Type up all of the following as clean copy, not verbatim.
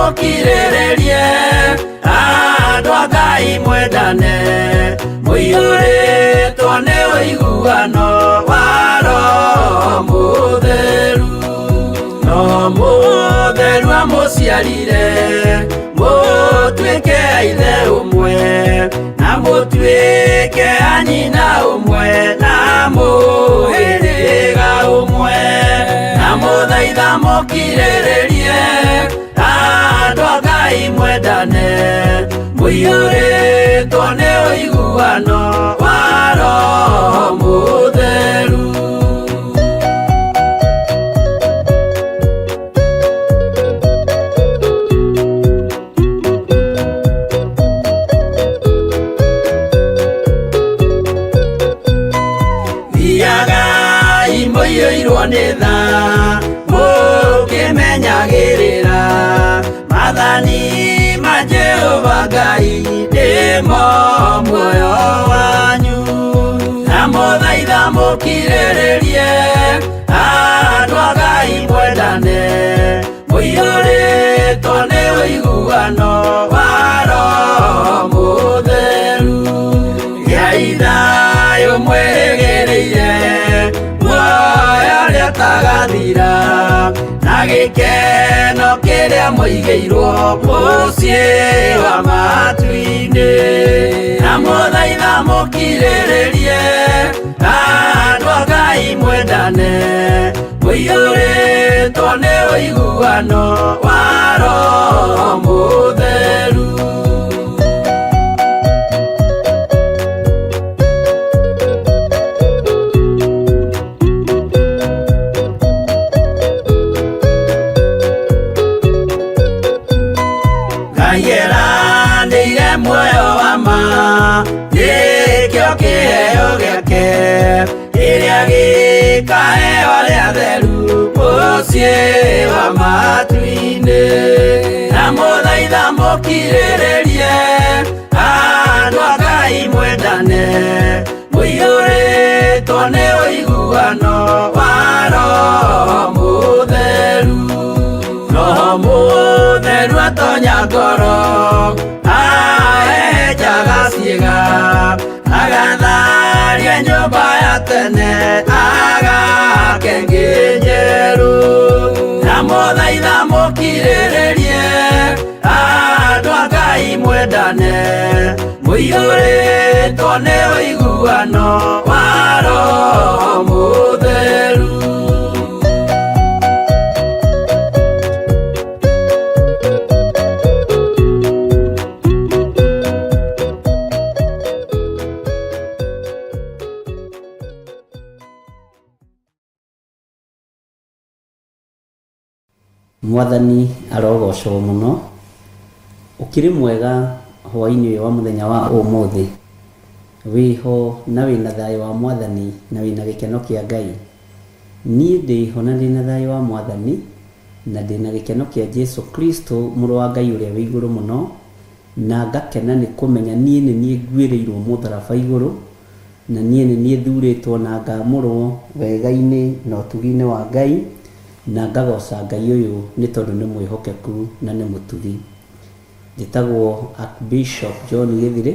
Mũkirĩrĩrie, andũ a Ngai mwendane, mũiyũrĩtwo nĩ ũiguano wa Roho Mũtheru. Roho Mũtheru amũciarire, mũtuĩke a ithe ũmwe, na mũtuĩke a nyina ũmwe, na mũhĩrĩga ũmwe. Na mũthaitha mũkirĩrĩrie, andũ a Ngai mwendane, mũiyũrĩtwo nĩ ũiguano wa Roho Mũtheru. Thiagai mũiyũirwo nĩ tha, mũkĩmenyagĩrĩra maathani ma Jehova Ngai, nĩmo muoyo wanyu. Na mũthaitha mũkirĩrĩrie, andũ a Ngai mwendane, mũiyũrĩtwo nĩ ũiguano wa Roho Mũtheru. Gĩai thayũ mwĩrĩgĩrĩire, muoyo ũrĩa ũtagathira, na gĩkeno kĩrĩa mũigĩirwo mũciĩ wa matu-inĩ. Na mũthaitha mũkirĩrĩrie, andũ a Ngai mwendane, mũiyũrĩtwo nĩ ũiguano wa Roho Mũtheru. Ngai eranĩire muoyo wa ma, nĩkĩo kĩheo gĩake, kĩrĩa gĩkaheo arĩa atheru mũciĩ wa matu-inĩ. Na mũthaitha mũkirĩrĩrie, andũ a Ngai mwendane, mũiyũrĩtwo nĩ ũiguano wa Roho Mũtheru. Roho Mũtheru atonya ngoro, ahehenjaga ciĩga, agatharia nyũmba ya tene, agake ĩngĩ njerũ. Na mũthaitha mũkirĩrĩrie, andũ a Ngai mwendane, mũiyũrĩtwo nĩ ũiguano wa Roho Mũtheru. Mwathani arogocwo mũno. Ũkĩrĩ mwega hwainĩ ũyũ wa mũthenya wa ũmũthĩ. Wĩho na wĩna thayũ wa Mwathani na wĩna gĩkeno kĩa Ngai. Niĩ ndĩho na ndĩna thayũ wa Mwathani na ndĩna gĩkeno kĩa Jesu Kristo mũrũ wa Ngai ũrĩa wĩ igũrũ mũno, na ngakena nĩ kũmenya niĩ nĩ niĩ nguĩrĩirwo mũtharaba igũrũ, na niĩ nĩ niĩ thurĩtwo na ngaamũrwo wega-inĩ na ũtugi-inĩ wa Ngai, na ngagoca Ngai ũyũ nĩ tondũ nĩ mwĩhokeku na nĩ mũtugi. Njĩtagwo Archbishop John Gĩthirĩ,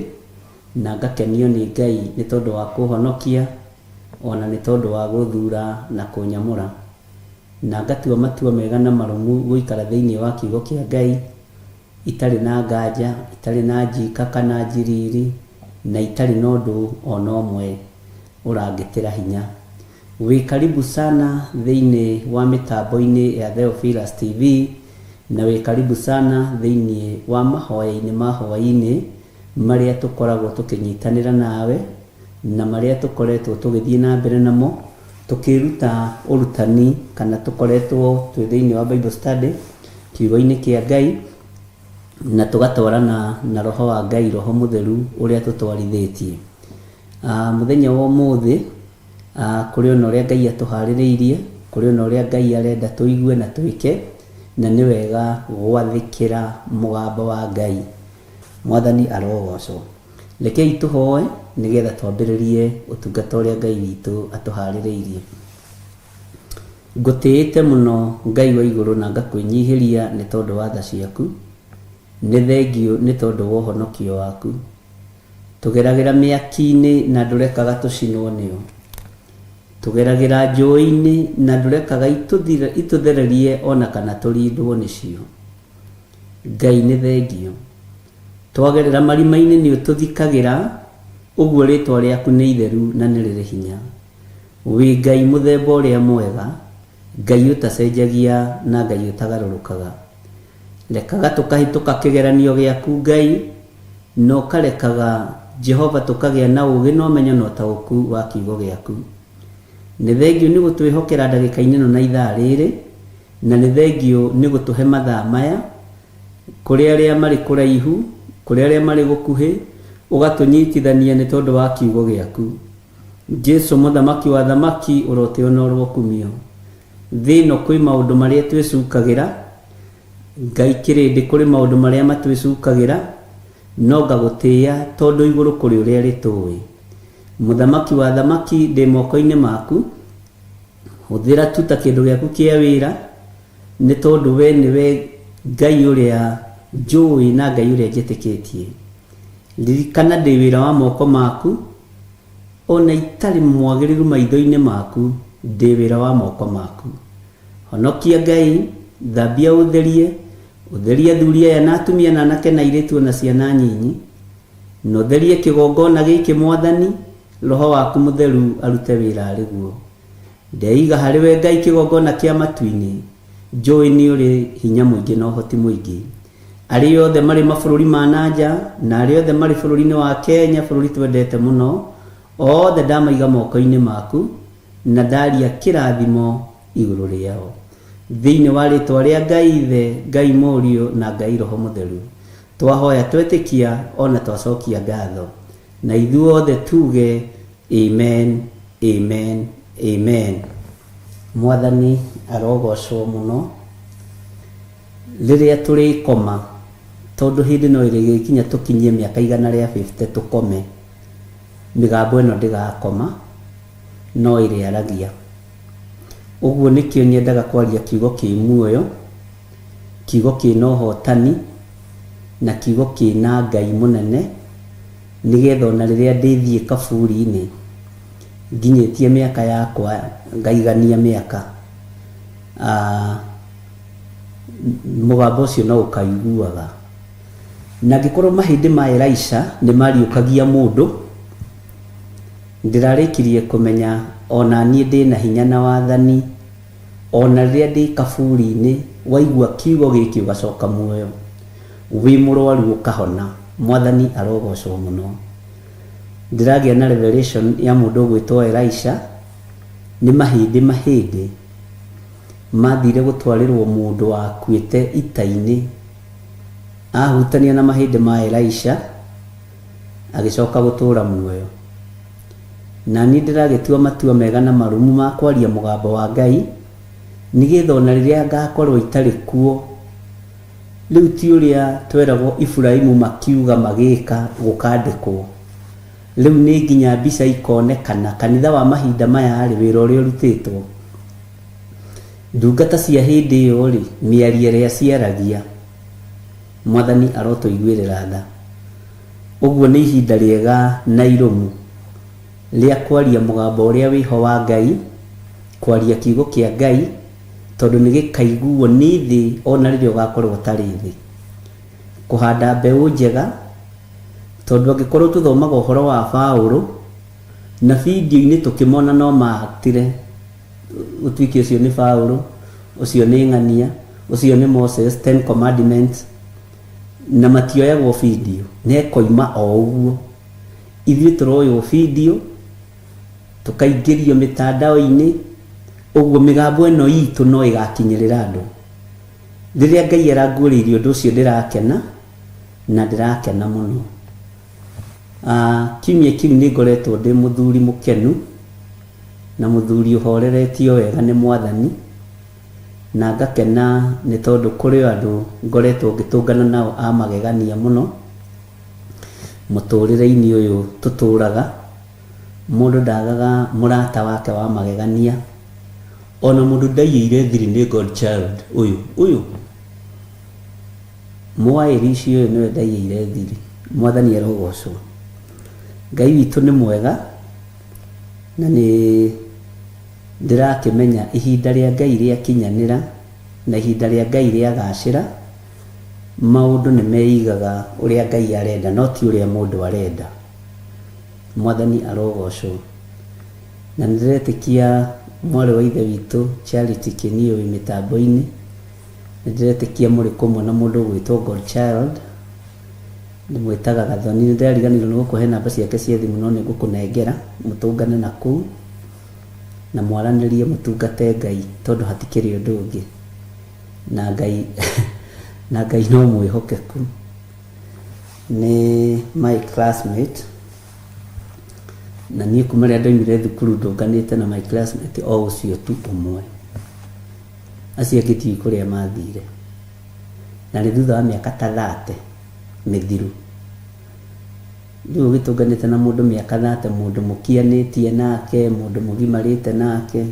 na ngakenio nĩ Ngai nĩ tondũ wa kũhonokia, ona nĩ tondũ wa gũthura na kũnyamũra. Na ngatua matua mega na marũmu gũikara thĩinĩ wa kiugo kĩa Ngai, itarĩ na nganja, itarĩ na njika kana njiriri, na itarĩ na ũndũ o na ũmwe ũrangĩtĩra hinya. Wĩ karibu sana thĩinĩ wa mĩtambo-inĩ ya Theophilus TV, na wĩ karibu sana thĩinĩ wa mahoya-inĩ ma hwaĩ-inĩ marĩa tũkoragwo tũkĩnyitanĩra nawe, na marĩa tũkoretwo tũgĩthiĩ na mbere namo, tũkĩruta ũrutani kana tũkoretwo twĩ thĩinĩ wa Bible study, kiugo-inĩ kĩa Ngai, na tũgatwarana na Roho wa Ngai, Roho Mũtheru ũrĩa tũtwarithĩtie. Mũthenya wa ũmũthĩ, kũrĩ ona ũrĩa Ngai atũharĩrĩirie, kũrĩ ona ũrĩa Ngai arenda tũigue na twĩke, na nĩ wega gwathĩkĩra mũgambo wa Ngai. Mwathani arogocwo. Rekei tũhoe nĩgetha twambĩrĩrie ũtungata ũrĩa Ngai witũ atũharĩrĩirie. Ngũtĩĩte mũno Ngai wa igũrũ na ngakwĩnyihĩria nĩ tondũ wa tha ciaku. Nĩ thengiũ nĩ tondũ wa ũhonokio waku. Tũgeragĩra mĩaki-inĩ na ndũrekaga tũcinwo nĩyo. Tũgeragĩra njũĩ-inĩ na ndũrekaga itũthererie o na kana tũrindwo nĩcio. Ngai nĩ thengiũ. Twagerera marima-inĩ nĩ ũtũthikagĩra, ũguo rĩtwa rĩaku nĩ itheru na nĩ rĩrĩ hinya. Wĩ Ngai mũthemba ũrĩa mwega, Ngai ũtacenjagia na Ngai ũtagarũrũkaga. Rekaga tũkahĩtũka kĩgeranio gĩaku Ngai, na ũkarekaga Jehova tũkagĩa na ũũgĩ na ũmenyo na ũtaũku wa kiugo gĩaku. Nĩ thengiũ nĩ gũtwĩhokera ndagĩka-inĩ ĩno na ithaa rĩrĩ, na nĩ thengiũ nĩ gũtũhe mathaa maya, kũrĩ arĩa marĩ kũraihu, kũrĩ arĩa marĩ gũkuhĩ, ũgatũnyitithania nĩ tondũ wa kiugo gĩaku. Jesu mũthamaki wa athamaki ũrotĩo na ũrokumio. Thĩ ĩno kwĩ maũndũ marĩa twĩcukagĩra, Ngai kĩrĩndĩ kũrĩ maũndũ marĩa matwĩcukagĩra, no ngagũtĩĩa tondũ igũrũ kũrĩ ũrĩa rĩtũĩ. Mũthamaki wa athamaki ndĩ moko-inĩ maku, hũthĩra tu ta kĩndũ gĩaku kĩa wĩra, nĩ tondũ we nĩwe Ngai ũrĩa njũĩ na Ngai ũrĩa njĩtĩkĩtie. Ririkana ndĩ wĩra wa moko maku, o na itarĩ mwagĩrĩru maitho-inĩ maku, ndĩ wĩra wa moko maku. Honokia Ngai, thambia ũtherie, ũtherie athuri aya na atumia na anake na airĩtu o na ciana nyinyi, na ũtherie kĩgongona gĩkĩ Mwathani, Roho waku Mũtheru arute wĩra arĩ guo. Ndeiga harĩ we Ngai kĩgongona kĩa matu-inĩ, njũĩ nĩ ũrĩ hinya mũingĩ na ũhoti mũingĩ. Arĩa othe marĩ mabũrũri ma na nja, na arĩa othe marĩ bũrũri-inĩ wa Kenya, bũrũri twendete mũno, othe ndamaiga moko-inĩ maku, na ndaria kĩrathimo igũrũ rĩao. Thĩinĩ wa rĩtwa rĩa Ngai Ithe, Ngai Mũriũ, na Ngai Roho Mũtheru, twahoya twetĩkia o na twacokia ngatho. Na ithuothe tuge Amen, Amen, Amen. Mwathani arogocwo mũno. Rĩrĩa tũrĩkoma, tondũ hĩndĩ no ĩrĩgĩkinya tũkinyie mĩaka 150 tũkome, mĩgambo ĩno ndĩgakoma, no ĩrĩaragia. Ũguo nĩkĩo nyendaga kwaria kiugo kĩ muoyo, kiugo kĩna ũhotani, na kiugo kĩna Ngai mũnene, nĩgetha ona rĩrĩa ndĩthiĩ kaburi-inĩ, nginyĩtie mĩaka yakwa, ngaigania mĩaka, mũgambo ũcio no ũkaiguaga. Na angĩkorwo mahĩndĩ ma Elisha nĩ mariũkagia mũndũ, ndĩrarĩkirie kũmenya o na niĩ ndĩna hinya na wathani, o na rĩrĩa ndĩ kaburi-inĩ, waigua kiugo gĩkĩ ũgacoka muoyo. Wĩ mũrwaru ũkahona. Mwathani arogocwo mũno. Ndĩragĩa na revelation ya mũndũ ũgwĩtwo Elisha, nĩ mahĩndĩ mahĩndĩ mathire gũtwarĩrwo mũndũ wakuĩte ita-inĩ. Ahutania na mahĩndĩ ma Elisha, agĩcoka gũtũũra muoyo. Na niĩ ndĩragĩtua matua mega na marũmu ma kwaria mũgambo wa Ngai, nĩgetha ona rĩrĩa ngakorwo itarĩ kuo, rĩu ti ũrĩa tweragwo Iburahimu makiuga magĩka gũkandĩkwo. Rĩu nĩ nginya mbica ikonekana, kanitha wa mahinda maya-rĩ, wĩra ũrĩa ũrutĩtwo. Ndungata cia hĩndĩ ĩyo-rĩ, mĩario ĩrĩa ciaragia. Mwathani arotũiguĩrĩra tha. Ũguo nĩ ihinda rĩega na irũmu rĩa kwaria mũgambo ũrĩa wĩho wa Ngai, kwaria kiugo kĩa Ngai, tondũ nĩ gĩkaiguo nĩ thĩ o na rĩrĩa ũgakorwo ũtarĩ thĩ. Kũhanda mbeũ njega, tondũ angĩkorwo tũthomaga ũhoro wa Paũlũ, na bindio-inĩ tũkĩmona no ma act-ire, ũtuĩke ũcio nĩ Paũlũ, ũcio nĩ ng'ania, ũcio nĩ Moses, Ten Commandments, na matioyagwo bindio, na ĩkoima o ũguo. Ithuĩ tũroywo bindio, tũkaingĩrio mĩtandao-inĩ, ũguo mĩgambo ĩno itũ no ĩgakinyĩrĩra andũ. Rĩrĩa Ngai aranguũrĩirie ũndũ ũcio ndĩrakena, na ndĩrakena mũno. Kiumia kĩu nĩ ngoretwo ndĩ mũthuri mũkenu, na mũthuri ũhoreretio wega nĩ Mwathani, na ngakena nĩ tondũ kũrĩ o andũ ngoretwo ngĩtũngana nao a magegania mũno, mũtũrĩre-inĩ ũyũ tũtũraga. Mũndũ ndagaga mũrata wake wa magegania, Ona mũndũ ndaiyĩire thiri nĩ God child ũyũ ũyũ Mũairici ũyũ nĩwe ndaiyĩire thiri. Mwathani arogocwo. Ngai witũ nĩ mwega na nĩ ndĩrakĩmenya ihinda rĩa Ngai rĩakinyanĩra na ihinda rĩa Ngai rĩagacĩra, maũndũ nĩ meigaga ũrĩa Ngai arenda no ti ũrĩa mũndũ arenda. Mwathani arogocwo. Na nĩ ndĩretĩkia mwarĩ wa ithe witũ Charity Kĩniũ wĩ mĩtambo-inĩ, nĩ ndĩretĩkia mũrĩ kũmwe na mũndũ ũgwĩtwo Godchild, ndĩmwĩtaga Gathoni, nĩ ndĩrariganĩirwo nĩ gũkũhe namba ciake cia thimũ no nĩ ngũkũnengera, mũtũngane na kũu, na mwaranĩrie mũtungate Ngai tondũ hatikĩrĩ ũndũ ũngĩ. Na Ngai, na Ngai no mwĩhokeku. Nĩ my classmate. Na niĩ kuma rĩrĩa ndoimire thukuru ndũnganĩte na my classmate o ũcio tu ũmwe. Acio angĩ ndiũĩ kũrĩa mathire. Na nĩ thutha wa mĩaka ta thate mĩthiru. Rĩu ũgĩtũnganĩte na mũndũ mĩaka thate, mũndũ mũkianĩtie nake, mũndũ mũgimarĩte nake,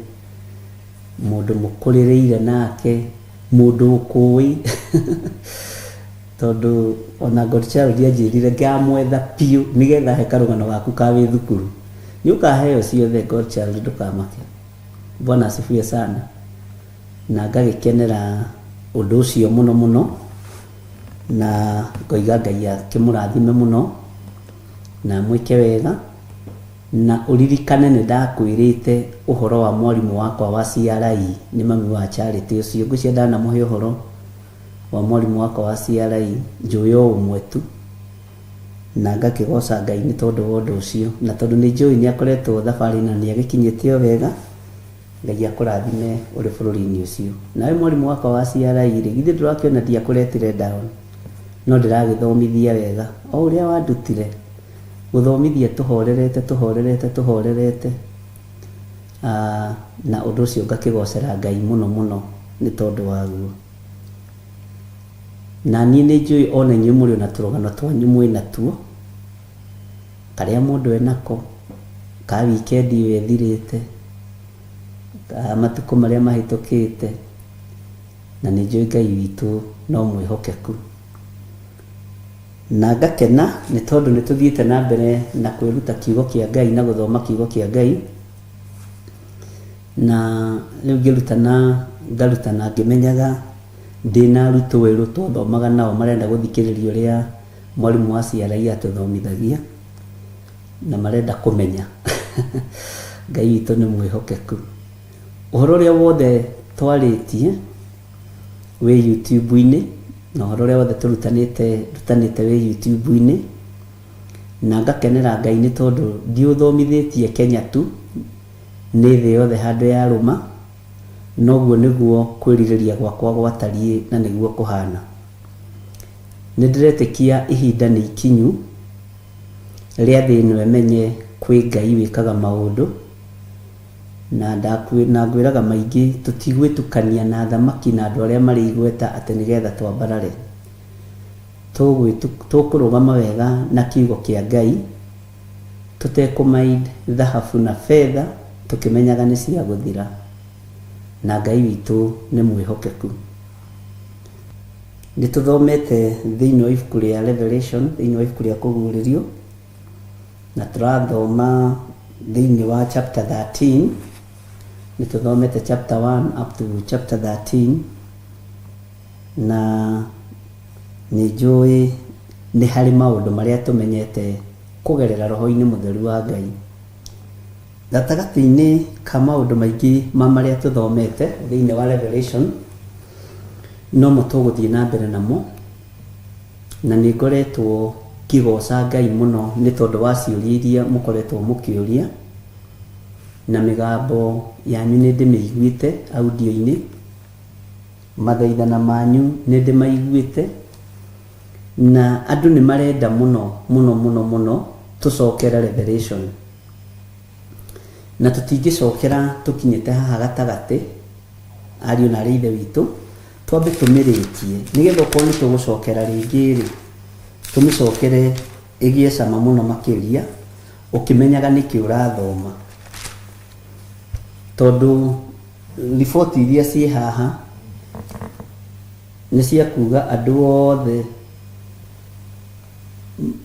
mũndũ mũkũrĩrĩire nake, mũndũ ũkũĩ Tondũ ona Godchild anjĩrire ngamwetha piũ nĩgetha he karũgano gaku ka wĩ thukuru. Nĩ ũkaheo ciothe Godchild ndũkamake. Bwana asifiwe sana. Na ngagĩkenera ũndũ ũcio mũno mũno na ngoiga Ngai akĩmũrathime mũno na amwĩke wega. Na ũririkane nĩ ndakwĩrĩte ũhoro wa mwarimũ wakwa wa CRE nĩ mami wa Charity ũcio. Ngwĩciria ndanamũhe ũhoro. Wa mwarimũ wakwa wa CRE, njũĩ o ũmwe tu, na ngakĩgoca Ngai nĩ tondũ wa ũndũ ũcio, na tondũ nĩ njũĩ nĩ akoretwo thabarĩ na nĩ agĩkinyĩte o wega, Ngai akũrathime ũrĩ bũrũri-inĩ ũcio. Nawe mwarimũ wakwa wa CRE rĩ, githĩ ndũrakĩona ndiakũretire down, no ndĩragĩthomithia wega, o ũrĩa wandutire, gũthomithia tũhorerete tũhorerete tũhorerete, na ũndũ ũcio ngakĩgocera Ngai mũno mũno nĩ tondũ waguo. Na niĩ nĩ njũĩ o na inyuĩ mũrĩ o na tũrũgano twanyu mwĩ natuo, karĩa mũndũ e nako, ka wikendi ĩyo ĩthirĩte, ka matukũ marĩa mahĩtũkĩte, na nĩ njũĩ Ngai witũ no mwĩhokeku. Na ngakena nĩ tondũ nĩ tũthiĩte na mbere na kwĩruta kiugo kĩa Ngai na gũthoma kiugo kĩa Ngai. Na rĩu ngĩrutana ngarutana ngĩmenyaga ndĩna arutwo erũ twathomaga nao marenda gũthikĩrĩria ũrĩa mwarimũ wa CRE atũthomithagia na marenda kũmenya. Ngai witũ nĩ mwĩhokeku. Ũhoro ũrĩa wothe twarĩtie wĩ YouTube-inĩ na ũhoro ũrĩa wothe tũrutanĩte ndutanĩte wĩ YouTube-inĩ na ngakenera Ngai nĩ tondũ ndiũthomithĩtie Kenya tu, nĩ thĩ yothe handũ yarũma, noguo nĩguo kwĩrirĩria gwakwa gwatariĩ na nĩguo kũhana. Nĩ ndĩretĩkia ihinda nĩ ikinyu rĩa thĩ ĩno ĩmenye kwĩ Ngai wĩkaga maũndũ, na na ngwĩraga maingĩ tũtigwĩtukania na athamaki na andũ arĩa marĩ igweta atĩ nĩgetha twambarare. Tũkũrũgama wega na kiugo kĩa Ngai. Tũtekũ mind thahabu na betha tũkĩmenyaga nĩ cia gũthira, na Ngai witũ nĩ mwĩhokeku. Nĩ tũthomete thĩinĩ wa ibuku rĩa Revelation, thĩinĩ wa ibuku rĩa Kũguũrĩrio, na tũrathoma thĩinĩ wa chapter 13, nĩ tũthomete chapter 1 up to chapter 13, Na nĩ njũĩ nĩ harĩ maũndũ marĩa tũmenyete kũgerera roho-inĩ mũtheru wa Ngai. Gatagatĩ-inĩ ka maũndũ maingĩ ma marĩa tũthomete thĩinĩ wa Revelation, nomo tũgũthiĩ na mbere namo, na nĩ ngoretwo ngĩgoca Ngai mũno nĩ tondũ wa ciũria iria mũkoretwo mũkĩũria, na mĩgambo yanyu nĩ ndĩmĩiguĩte audio-inĩ. Mathaithana manyu nĩndĩmaiguĩte, na andũ nĩmarenda mũno mũno mũno mũno tũcokere Revelation. Na tũtingĩcokera tũkinyĩte haha gatagatĩ, ariũ na arĩ ithe witũ, twambe tũmĩrĩkie, nĩgetha okorwo nĩtũgũcokera rĩngĩ-rĩ, tũmĩcokere ĩgĩe cama mũno makĩria, ũkĩmenyaga nĩkĩ ũrathoma. Tondũ. Riboti iria ciĩ haha nĩ cia kuga andũ othe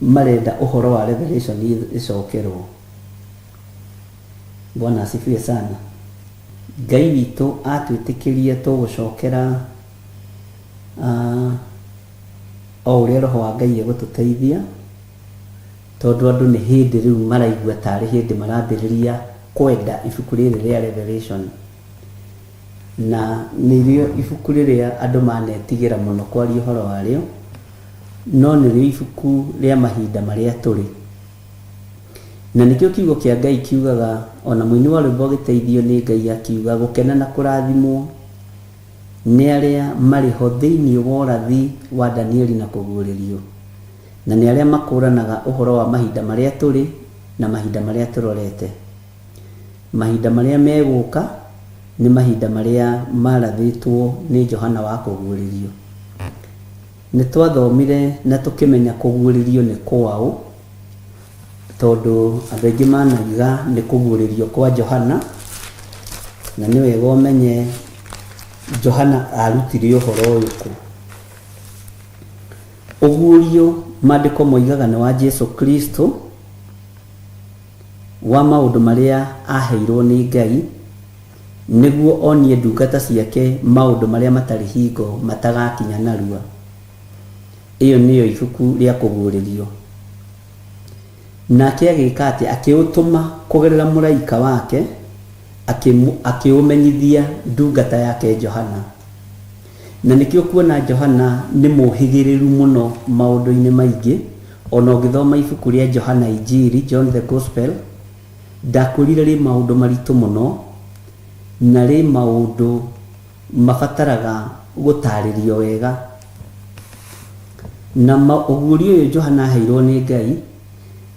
marenda ũhoro wa Revelation ĩcokerwo. Bwana asifiwe sana. Ngai witũ atwĩtĩkĩria tũgũcokera o ũrĩa Roho wa Ngai egũtũteithia, tondũ andũ nĩ hĩndĩ rĩu maraigua tarĩ hĩndĩ marambĩrĩria kwenda ibuku rĩrĩ rĩa Revelation. Na nĩrĩo ibuku rĩrĩa andũ manetigĩra mũno kwaria ũhoro warĩo, no nĩrĩo ibuku rĩa mahinda marĩa tũrĩ. Na nĩkĩo kiugo kĩa Ngai kiugaga, o na mũini wa rwĩmbo agĩteithio nĩ Ngai akiuga, gũkena na kũrathimwo nĩ arĩa marĩ ho thĩinĩ wa ũrathi wa Danieli na kũguũrĩrio, na nĩ arĩa makũũranaga ũhoro wa mahinda marĩa tũrĩ na mahinda marĩa tũrorete. Mahinda marĩa megũka nĩ mahinda marĩa marathĩtwo nĩ Johana wa kũguũrĩrio. Nĩ twathomire na tũkĩmenya kũguũrĩrio nĩ kwaũ, tondũ andũ aingĩ manauga nĩ kũguũrĩrio kwa Johana, na nĩ wega ũmenye Johana arutire ũhoro ũyũ kũ. Ũguũrio maandĩko moigaga nĩ wa Jesu Kristo, wa maũndũ marĩa aaheirwo nĩ Ngai, nĩguo onie ndungata ciake maũndũ marĩa matarĩ hingo matagakinya narua. Ĩyo nĩyo ibuku rĩa Kũguũrĩrio. Nake agĩka atĩa? Akĩũtũma kũgerera mũraika wake, akĩũmenyithia ndungata yake Johana. Na nĩkĩo ũkuona Johana nĩ mũhĩgĩrĩru mũno maũndũ-inĩ maingĩ, o na ũngĩthoma ibuku rĩa Johana Injiri, John the Gospel, ndakwĩrire rĩ maũndũ maritũ mũno, na rĩ maũndũ mabataraga gũtarĩrio wega. Na ũguũrio ũyũ Johana aheirwo nĩ Ngai,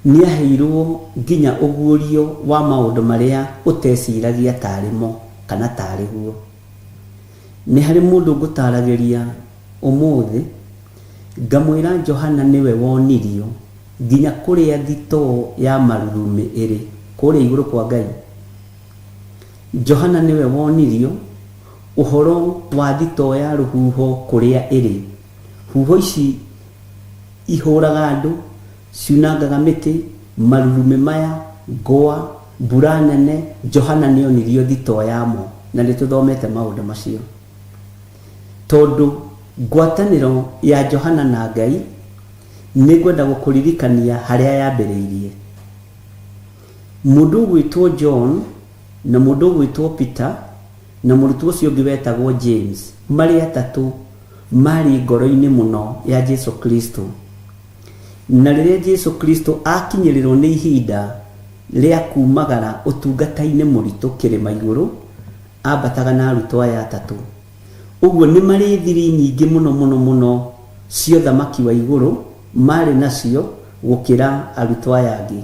nĩ aheirwo nginya ũguũrio wa maũndũ marĩa ũteciragia tarĩ mo kana tarĩ guo. Nĩ harĩ mũndũ ngũtaragĩria ũmũthĩ, ngamwĩra Johana nĩwe wonirio nginya kũrĩa thitoo ya marurumĩ ĩrĩ, kũrĩa igũrũ kwa Ngai. Johana nĩwe wonirio ũhoro wa thitoo ya rũhuho kũrĩa ĩrĩ. Huho ici ihũraga andũ, ciunangaga mĩtĩ, marurumĩ maya, ngwa, mbura nene, Johana nĩonirio thitoo yamo, na nĩtũthomete maũndũ macio. Tondũ ngwatanĩro ya Johana na Ngai, nĩngwenda gũkũririkania harĩa yambĩrĩirie. Mũndũ ũgwĩtwo John na mũndũ ũgwĩtwo Peter na mũrutwo ũcio ũngĩ wetagwo James, marĩ atatũ maarĩ ngoro-inĩ mũno ya Jesu Kristo. Na rĩrĩa Jesu Kristo aakinyĩrĩrwo nĩ ihinda rĩa kumagara ũtungata-inĩ mũritũ kĩrĩma igũrũ, ambataga na arutwo aya atatũ. Ũguo nĩ marĩ thiri nyingĩ mũno mũno mũno cia ũthamaki wa igũrũ maarĩ nacio gũkĩra arutwo aya angĩ.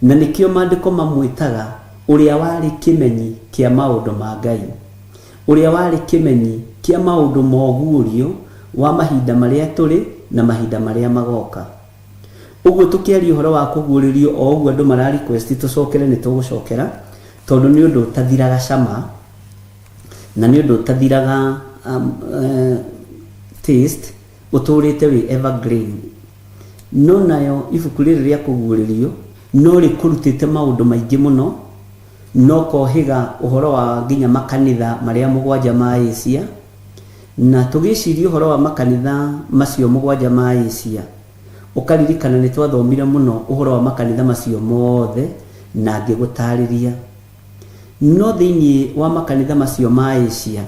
Na nĩkĩo maandĩko mamwĩtaga ũrĩa warĩ kĩmenyi kĩa maũndũ ma Ngai. Ũrĩa warĩ kĩmenyi kĩa maũndũ ma ũguũrio wa mahinda marĩa tũrĩ na mahinda marĩa magoka. Ũguo tũkĩaria ũhoro wa kũguũrĩrio o ũguo andũ mara request tũcokere nĩ tũgũcokera tondũ nĩ ũndũ ũtathiraga cama na nĩ ũndũ ũtathiraga taste, ũtũrĩte wĩ evergreen. No nayo ibuku rĩrĩ rĩa kũguũrĩrio no rĩkũrutĩte maũndũ maingĩ mũno na ũkohĩga ũhoro wa nginya makanitha marĩa mũgwanja ma Asia. Na tũgĩciria ũhoro wa makanitha macio mũgwanja ma Asia, ũkaririkana nĩ twathomire mũno ũhoro wa makanitha macio mothe na ngĩgũtarĩria. No thĩinĩ wa makanitha macio ma Asia,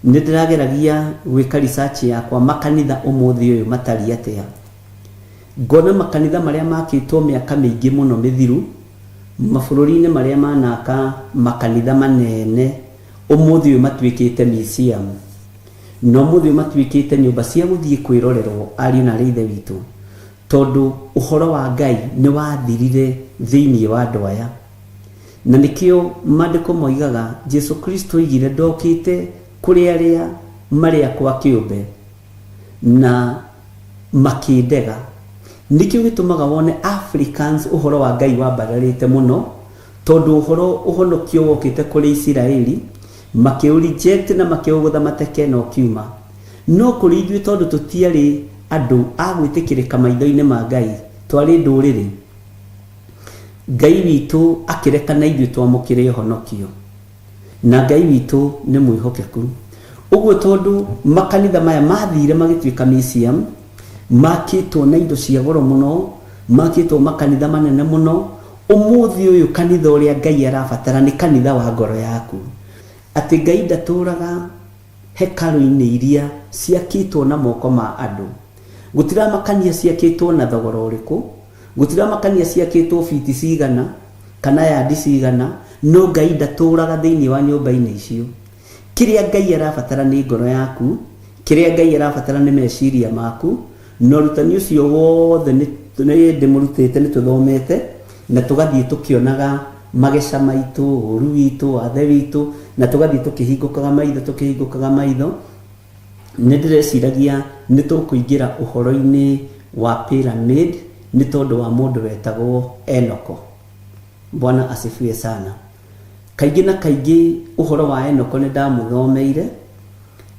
nĩ ndĩrageragia gwĩka research yakwa makanitha ũmũthĩ ũyũ matariĩ atĩa. Ngona makanitha marĩa makĩtwo mĩaka mĩingĩ mũno mĩthiru, mabũrũri-inĩ marĩa manaka makanitha manene, ũmũthĩ ũyũ matuĩkĩte museum. Na ũmũthĩ ũyũ matuĩkĩte nyũmba cia gũthiĩ kwĩrorerwo ariũ na aarĩ a Ithe witũ, tondũ ũhoro wa Ngai nĩ wathirire thĩinĩ wa andũ aya. Na nĩkĩo maandĩko moigaga Jesu Kristo oigire ndokĩte kũrĩ arĩa marĩ akwa kĩũmbe na makĩndega. Nĩkĩo gĩtũmaga wone Africans ũhoro wa Ngai wambararĩte mũno, tondũ ũhoro ũhonokio wokĩte kũrĩ Isiraeli, Makĩũ reject na makĩũgũtha mateke na ũkiuma. No kũrĩ ithuĩ tondũ tũtiarĩ andũ a gwĩtĩkĩrĩka maitho-inĩ ma Ngai, twarĩ ndũrĩrĩ, Ngai witũ akĩreka na ithuĩ twamũkĩre ũhonokio. Na Ngai witũ nĩ mwĩhokeku. Ũguo tondũ makanitha maya mathire magĩtuĩka museum, makĩtwo na indo cia goro mũno, makĩtwo makanitha manene mũno, ũmũthĩ ũyũ kanitha ũrĩa Ngai arabatara nĩ kanitha wa ngoro yaku. Atĩ Ngai ndatũraga hekarũ-inĩ iria ciakĩtwo na moko ma andũ. Gũtiramakania ciakĩtwo na thogora ũrĩkũ, gũtiramakania ciakĩtwo biti cigana, kana yandi cigana, no Ngai ndatũraga thĩinĩ wa nyũmba-inĩ icio. Kĩrĩa Ngai arabatara nĩ ngoro yaku, kĩrĩa Ngai arabatara nĩ meciria maku, na ũrutani ũcio wothe nĩ ndĩmũrutĩte, nĩ tũthomete, na tũgathiĩ tũkĩonaga mageca maitũ, ũru witũ, wathe witũ, na tũgathiĩ tũkĩhingũkaga maitho, tũkĩhingũkaga maitho. Nĩ ndĩreciragia nĩ tũkũingĩra ũhoro-inĩ wa pyramid nĩ tondũ wa mũndũ wetagwo Enoko. Bwana asifiwe sana. Kaingĩ na kaingĩ ũhoro wa Enoko nĩ ndamũthomeire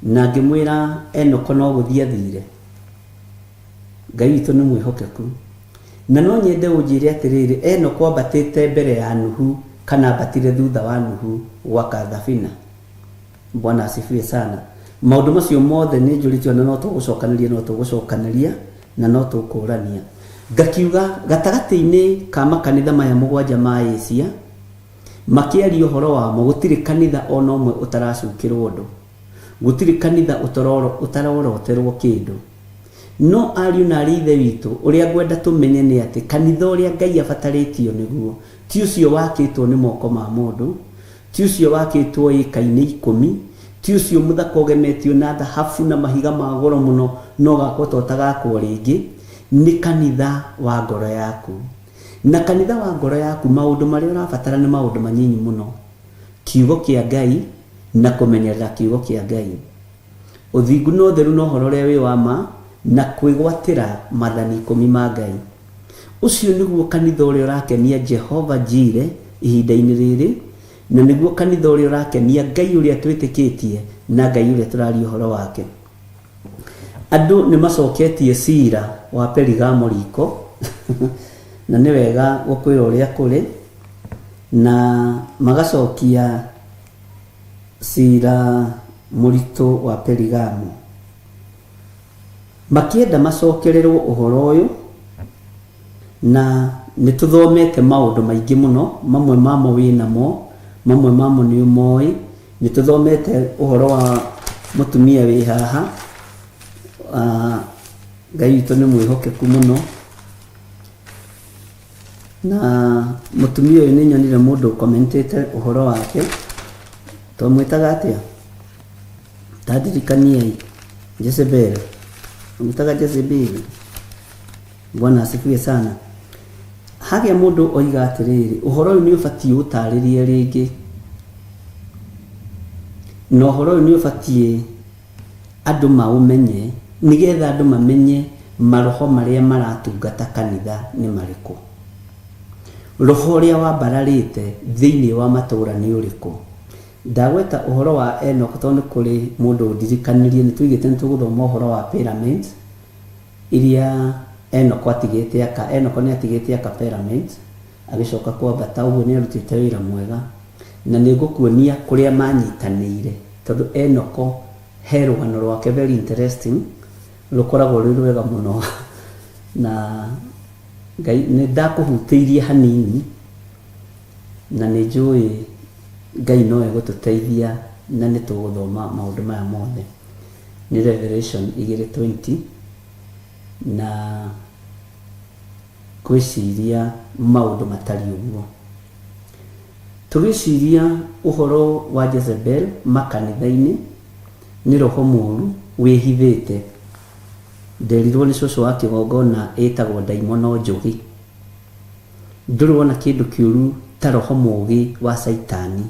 na ngĩmwĩra Enoko no gũthiĩ athire. Ngai witũ nĩ mwĩhokeku. Na no nyende ũnjĩre atĩrĩrĩ, Enoko ambatĩte mbere ya Nuhu kana ambatire thutha wa Nuhu gwaka thabina? Bwana asifiwe sana. Maũndũ macio mothe nĩ njũrĩtio na no tũgũcokanĩria no tũgũcokanĩria na no tũkũrania. Ngakiuga gatagatĩ-inĩ ka makanitha maya mũgwanja ma Asia makĩaria ũhoro wamo gũtirĩ kanitha ona ũmwe ũtaracukĩrwo ũndũ. Gũtirĩ kanitha ũtaroroterwo kĩndũ. No ariũ na arĩ ithe witũ, ũrĩa ngwenda tũmenye nĩ atĩ kanitha ũrĩa Ngai abatarĩtio nĩguo ti ũcio wakĩtwo nĩ moko ma mũndũ, Ti ũcio wakĩtwo ĩka-inĩ ikũmi, ti ũcio mũthaka ũgemetio na thahabu na mahiga ma goro mũno na ũgakwo ta ũtagakwo rĩngĩ, nĩ kanitha wa ngoro yaku. Na kanitha wa ngoro yaku maũndũ marĩa ũrabatara nĩ maũndũ manyinyi mũno, kiugo kĩa Ngai na kũmenyerera kiugo kĩa Ngai. Ũthingu na ũtheru na ũhoro ũrĩa wĩ wa ma na kwĩgwatĩra mathani ikũmi ma Ngai. Ũcio nĩguo kanitha ũrĩa ũrakenia Jehova Jire ihinda-inĩ rĩrĩ, na nĩguo kanitha ũrĩa ũrakenia Ngai ũrĩa twĩtĩkĩtie na Ngai ũrĩa tũraria ũhoro wake. Andũ nĩ macoketie cira wa Perigamo riko, na nĩ wega gũkwĩra ũrĩa kũrĩ, na magacokia cira mũritũ wa Perigamo. Makĩenda macokererwo ũhoro ũyũ, na nĩ tũthomete maũndũ maingĩ mũno, mamwe mamo wĩ namo, mamwe mamo nĩ ũmoĩ. Nĩ tũthomete ũhoro wa mũtumia wĩ haha, Ngai witũ nĩ mwĩhokeku mũno, na mũtumia ũyũ nĩ nyonire mũndũ ũkomentĩte ũhoro wake, twamwĩtaga atĩa? Ta ndirikaniai Jezebel, amwĩtaga Jezebeli. Bwana asifiwe sana. Hagĩa mũndũ oiga atĩrĩrĩ, ũhoro ũyũ nĩ ũbatiĩ ũtarĩrie rĩngĩ, na ũhoro ũyũ nĩ ũbatiĩ andũ maũmenye, nĩgetha andũ mamenye maroho marĩa maratungata kanitha nĩ marĩkũ. Roho ũrĩa wambararĩte thĩinĩ wa matũũra nĩ ũrĩkũ. Ndagweta ũhoro wa Enoch tondũ nĩ kũrĩ mũndũ ũndirikanirie nĩ tuigĩte nĩ tũgũthoma ũhoro wa pyramids iria Enoch atigĩte aka. Enoch nĩ atigĩte aka pyramids agĩcoka kwambata ũguo nĩ arutĩte wĩra mwega na nĩ ngũkuonia kũrĩa manyitanĩire tondũ Enoch he rũgano rwake very interesting rũkoragwo rwĩ rwega mũno na Ngai nĩ ndakũhutĩirie hanini Na nĩ njũĩ Ngai no egũtũteithia na nĩ tũgũthoma maũndũ maya mothe. Nĩ Revelation 2:20 na ngwĩciria maũndũ matariĩ ũguo. Tũgĩciria ũhoro wa Jezebel makanitha-inĩ, nĩ roho mũru wĩhithĩte. Nderirwo nĩ cũcũ wa kĩgongona ĩtagwo ndaimono njũgĩ. Ndũrĩ wona kĩndũ kĩũru ta roho mũũgĩ wa Caitani.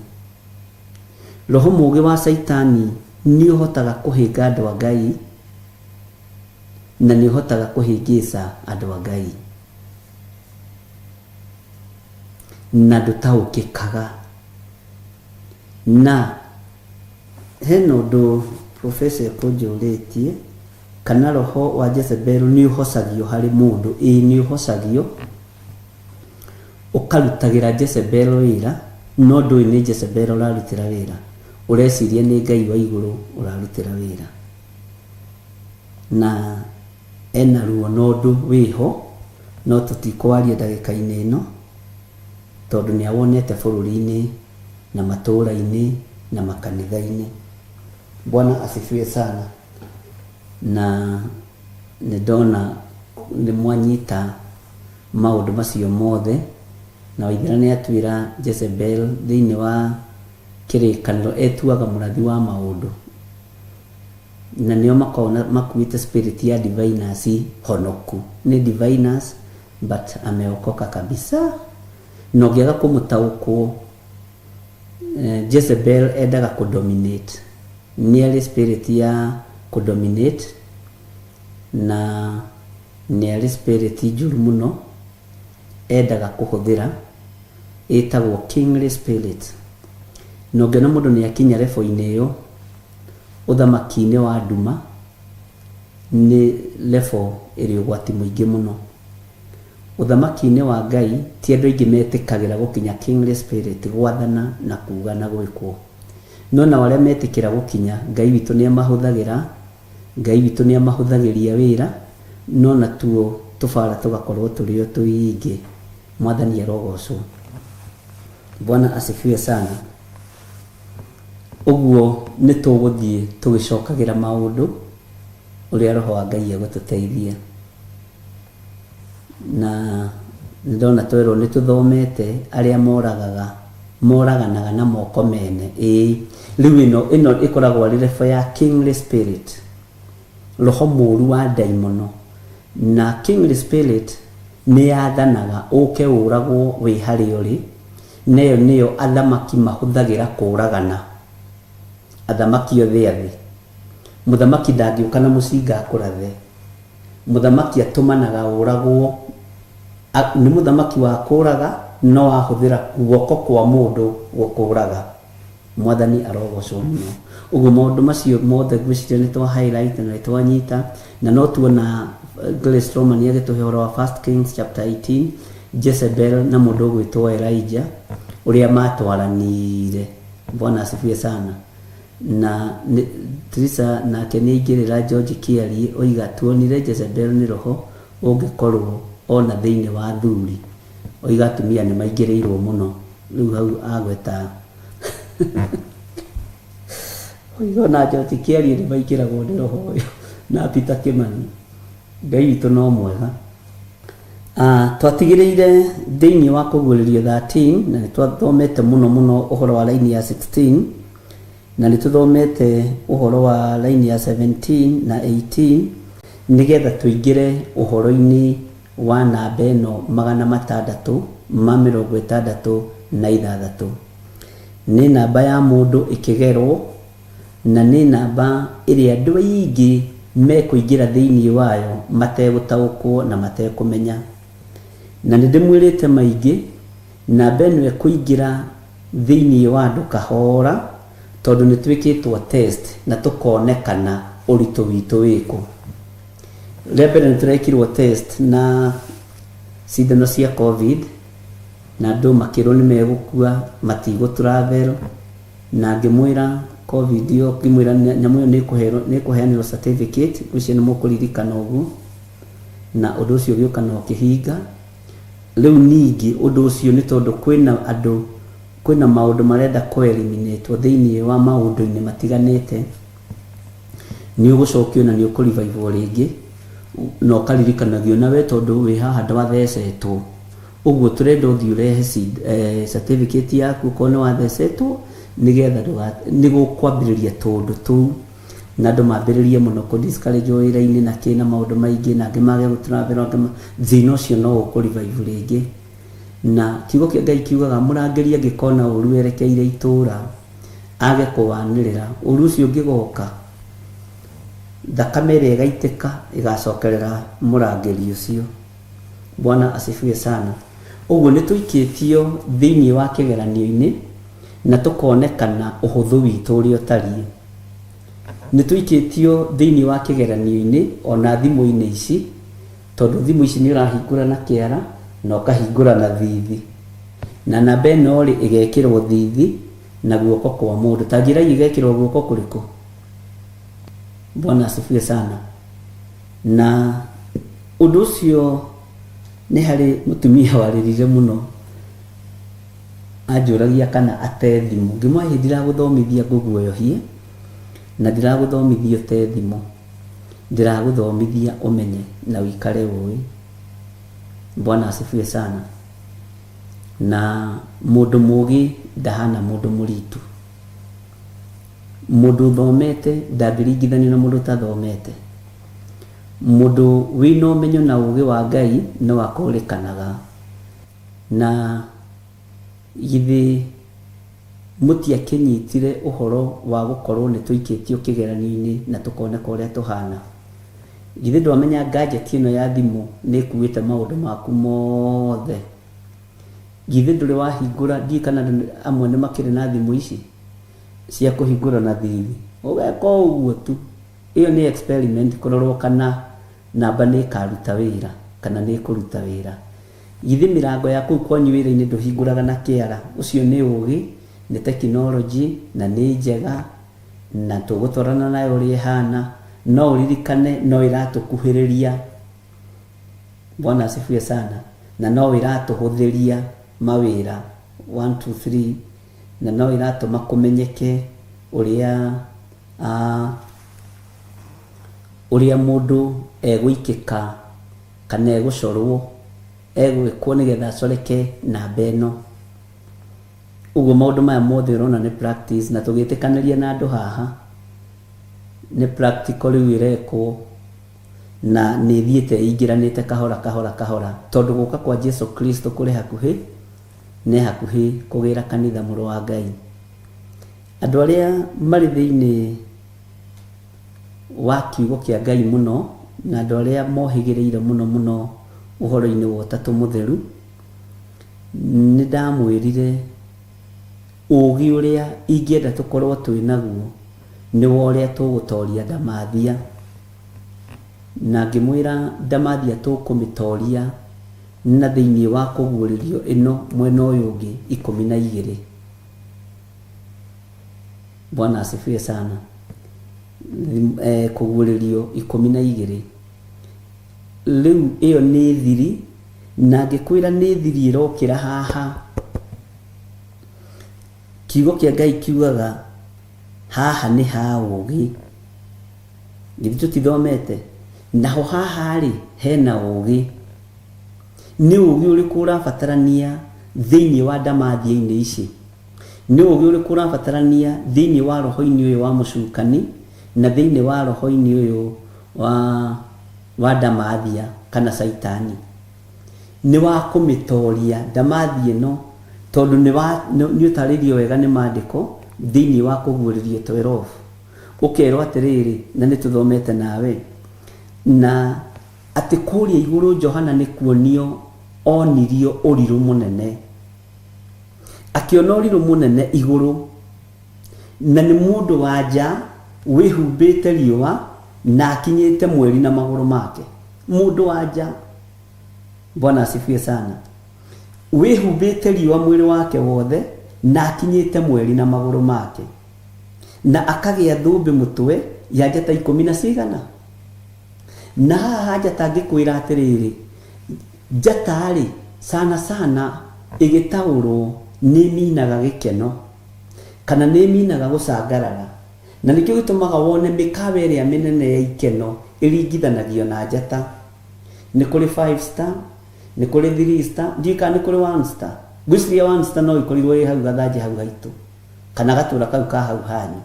Roho mũũgĩ wa Caitani nĩ ũhotaga kũhĩnga andũ a Ngai na nĩ ũhotaga kũhĩngĩca andũ a Ngai. Na ndũtaũkĩkaga. Na. Hena ũndũ professor ekũnjũrĩtie, kana roho wa Jezebel nĩ ũhocagio harĩ mũndũ? Ĩĩ, nĩ ũhocagio, ũkarutagĩra Jezebel wĩra, no ndũĩ nĩ Jezebel ũrarutĩra wĩra, ũreciria nĩ Ngai wa igũrũ ũrarutĩra wĩra. Na ena ruo na ũndũ wĩho, no tũtikwaria ndagĩka-inĩ ĩno, tondũ nĩ awonete bũrũri-inĩ na matũũra-inĩ na makanitha-inĩ. Bwana asifiwe sana. Na nĩ ndona nĩ mwanyita maũndũ macio mothe, na Waithera nĩ atwĩra Jezebel thĩinĩ wa kĩrĩkanĩro etuaga mũrathi wa maũndũ, na nĩo makoragwo makuĩte spirit ya diviners honoku. Nĩ diviners but ameokoka kabisa, na ũngĩaga kũmũtaũkwo, Jezebel endaga kũdominate, nĩ arĩ spirit ya kũdominate na nĩ arĩ spirit njũru mũno endaga kũhũthĩra, ĩtagwo kingly spirit. Na ũngĩona mũndũ nĩ akinya level-inĩ ĩyo ũthamaki-inĩ wa nduma, nĩ level ĩrĩ ũgwati mũingĩ mũno. Ũthamaki-inĩ wa Ngai ti andũ aingĩ metĩkagĩra gũkinya kingly spirit, gwathana na kuga na gwĩkwo. No nao arĩa metĩkĩra gũkinya, Ngai witũ nĩ amahũthagĩra, Ngai witũ nĩ amahũthagĩria wĩra, no natuo tũbara tũgakorwo tũrĩ o tũingĩ. Mwathani arogocwo. Bwana asifiwe sana. Ũguo nĩ tũgũthiĩ tũgĩcokagĩra maũndũ ũrĩa Roho wa Ngai egũtũteithia. Na nĩ ndona twerwo nĩ tũthomete arĩa moragaga, moraganaga na moko mene. Ĩĩ, rĩu ĩno ĩno ĩkoragwo arĩ level ya kingly spirit, roho mũru wa ndaimono. Na kingly spirit nĩ yathanaga ũke ũragwo wĩ harĩa ũrĩ, na ĩyo nĩyo athamaki mahũthagĩra kũragana. Athamaki othe a thĩ. Mũthamaki ndangĩũka na mũcinga akũrathe. Mũthamaki atũmanaga ũragwo. Nĩ mũthamaki wa kũraga, no ahũthĩra guoko kwa mũndũ gũkũraga. Mwathani arogocwo mũno. Ũguo maũndũ macio mothe ngwĩciria nĩ twa highlight na nĩ twanyita, na no tuona Grace Roman agĩtũhe ũhoro wa First Kings chapter 18, Jezebel na mũndũ ũgwĩtwo Elijah ũrĩa matwaranire. Bwana asifiwe sana. Na Teresa nake nĩ aingĩrĩra George Kĩarie oiga tuonire Jezebel nĩ roho ũngĩkorwo ona thĩinĩ wa athuri. Oiga atumia nĩ maingĩrĩirwo mũno. Rĩu hau agweta oiga ona George Kĩarie nĩ maingĩragwo nĩ roho ũyũ na Peter Kimani. Ngai witũ no mwega. Twatigĩrĩire thĩinĩ wa Kũguũrĩrio 13, na nĩ twathomete mũno mũno ũhoro wa raini ya 16, na nĩ tũthomete ũhoro wa raini ya 17 na 18, nĩgetha tũingĩre ũhoro-inĩ wa namba ĩno 666. Nĩ namba ya mũndũ ĩkĩgerwo, na nĩ namba ĩrĩa andũ aingĩ mekũingĩra thĩinĩ wayo mategũtaũkwo na matekũmenya. Na nĩ ndĩmwĩrĩte maingĩ, namba ĩno ĩkũingĩra thĩinĩ wa andũ kahora, tondũ nĩ twĩkĩtwo test na tũkonekana ũritũ witũ wĩkũ. Rĩa mbere nĩ tũrekirwo test na cindano cia COVID, na andũ makĩrwo nĩ megũkua, matigũ travel, na ngĩmwĩra COVID ĩyo, ngĩmwĩra nyamũ ĩyo nĩ ĩkũheanĩrwo certificate, ngwĩciria nĩ mũkũririkana ũguo, na ũndũ ũcio ũgĩũka na ũkĩhinga. Rĩu ningĩ ũndũ ũcio nĩ tondũ kwĩna andũ, kwĩna maũndũ marenda kũ eliminate thĩinĩ wa maũndũ-inĩ matiganĩte, nĩ ũgũcokio na nĩ ũkũ revive rĩngĩ, na ũkaririkanagio nawe tondũ wĩ haha ndwathecetwo. Ũguo tũrenda ũthiĩ ũrehe certificate yaku okorwo nĩ wathecetwo, nĩgetha nĩ gũkwambĩrĩria tũũndũ tũu, na andũ mambĩrĩrie mũno kũ discourage wĩra-inĩ na kĩ na maũndũ maingĩ, na angĩ mage gũ travel, angĩ thĩna ũcio no ũkũ revive rĩngĩ. Na kiugo kĩa Ngai kiugaga mũrangĩri angĩkona ũru werekeire itũũra age kũwanĩrĩra, ũru ũcio ũngĩgoka, thakame ĩrĩa ĩgaitĩka ĩgacokerera mũrangĩri ũcio. Bwana asifiwe sana. Ũguo nĩ tũikĩtio thĩinĩ wa kĩgeranio-inĩ na tũkonekana ũhũthũ witũ ũrĩa ũtariĩ. Nĩ tũikĩtio thĩinĩ wa kĩgeranio-inĩ ona thimũ-inĩ ici, tondũ thimũ ici nĩ ũrahingũra na kĩara na ũkahingũra na thithi. Na namba ĩno rĩ, ĩgekĩrwo thithi na guoko kwa mũndũ. Ta njĩrai ĩgekĩrwo guoko kũrĩkũ? Bwana asifiwe sana. Na ũndũ ũcio nĩ harĩ mũtumia warĩrire mũno anjũragia kana ate thimũ. Ngĩmwĩra ĩ ndiragũthomithia ngũguoyohie na ndiragũthomithia ũte thimũ, ndĩragũthomithia ũmenye na ũikare ũĩ. Bwana asifiwe sana. Na mũndũ mũgĩ ndahana mũndũ mũritu. Mũndũ ũthomete ndangĩringithanio na mũndũ ũtathomete. Mũndũ wĩna ũmenyo na ũgĩ wa Ngai no akũrĩkanaga. Na githĩ mũtiakĩnyitire ũhoro wa gũkorwo nĩ tũikĩtio kĩgeranio-inĩ na tũkoneka ũrĩa tũhana? Githĩ ndwamenya gadget ĩno ya thimũ nĩ ĩkuĩte maũndũ maku mothe? Githĩ ndũrĩ wahingũra, ndiũĩ kana andũ amwe nĩ makĩrĩ na thimũ ici cia kũhingũra na thiri, ũgeka o ũguo tu. Ĩyo nĩ experiment kũrorwo kana namba nĩ ĩkaruta wĩra kana nĩ ĩkũruta wĩra. Githĩ mĩrango ya kũu kwanyu wĩra-inĩ ndũhingũraga na kĩara? Ũcio nĩ ũgĩ, nĩ tekinoronjĩ na nĩ njega na tũgũtwarana nayo ũrĩa ĩhana, no ũririkane no ĩratũkuhĩrĩria. Bwana asifiwe sana. Na no ĩratũhũthĩria mawĩra one two three, na no ĩratũma kũmenyeke ũrĩa ũrĩa mũndũ egũikĩka kana egũcorwo, egwĩkwo nĩgetha acoreke namba ĩno. Ũguo maũndũ maya mothe ũrona nĩ practice, na tũgĩtĩkanĩria na andũ haha, nĩ practical rĩu ĩrekwo, na nĩ ĩthiĩte ĩingĩranĩte kahora kahora kahora, tondũ gũka kwa Jesu Kristo kũrĩ hakuhĩ, nĩ hakuhĩ kũgĩra kanitha mũrũ wa Ngai. Andũ arĩa marĩ thĩinĩ wa kiugo kĩa Ngai mũno, na andũ arĩa mohĩgĩrĩire mũno mũno ũhoro-inĩ wa Ũtatũ Mũtheru, nĩ ndamwĩrire ũũgĩ ũrĩa ingĩenda tũkorwo twĩ naguo nĩ wa ũrĩa tũgũtoria ndamathia. Na ngĩmwĩra ndamathia tũkũmĩtoria na thĩinĩ wa kũguũrĩrio ĩno mwena ũyũ ũngĩ 12. Bwana asifiwe sana. Kũguũrĩrio 12. Rĩu ĩyo nĩ thiri, na ngĩkwĩra nĩ thiri ĩrokĩra haha. Kiugo kĩa Ngai kiugaga haha nĩ ha ũũgĩ. Githĩ tũtithomete? Naho haha-rĩ, hena ũũgĩ. Nĩ ũũgĩ ũrĩkũ ũrabatarania thĩinĩ wa ndamathia-inĩ ici? Nĩ ũũgĩ ũrĩkũ ũrabatarania thĩinĩ wa roho-inĩ ũyũ wa mũcukani na thĩinĩ wa roho-inĩ ũyũ wa, wa ndamathia kana Caitani? Nĩ wa kũmĩtoria ndamathia ĩno tondũ nĩ wa, nĩ ũtarĩirio wega nĩ maandĩko thĩinĩ wa Kũguũrĩrio 12. Ũkerwo atĩrĩrĩ, na nĩ tũthomete nawe, na atĩ kũrĩa igũrũ Johana nĩ kuonio onirio ũrirũ mũnene. Akĩona ũrirũ mũnene igũrũ, na nĩ mũndũ wa nja wĩhumbĩte riũa na akinyĩte mweri na magũrũ make. Mũndũ wa nja, Bwana asifiwe sana, wĩhumbĩte riũa mwĩrĩ wake wothe na akinyĩte mweri na magũrũ make, na akagĩa thũmbĩ mũtwe ya njata ikũmi na cigana. Na haha njata ngĩkwĩra atĩrĩrĩ, njata-rĩ, sana sana ĩgĩtaũrwo nĩ ĩminaga gĩkeno, kana nĩ ĩminaga gũcangarara. Na nĩkĩo gĩtũmaga wone mĩkawa ĩrĩa mĩnene ya ikeno ĩringithanagio na njata. Nĩ kũrĩ five star, nĩ kũrĩ three star, ndiũĩ kana nĩ kũrĩ one star. Ngwĩciria one star no ĩkorirwo ĩ hau gathanjĩ hau haitũ. Kana gatũra kau ka hau hanyu.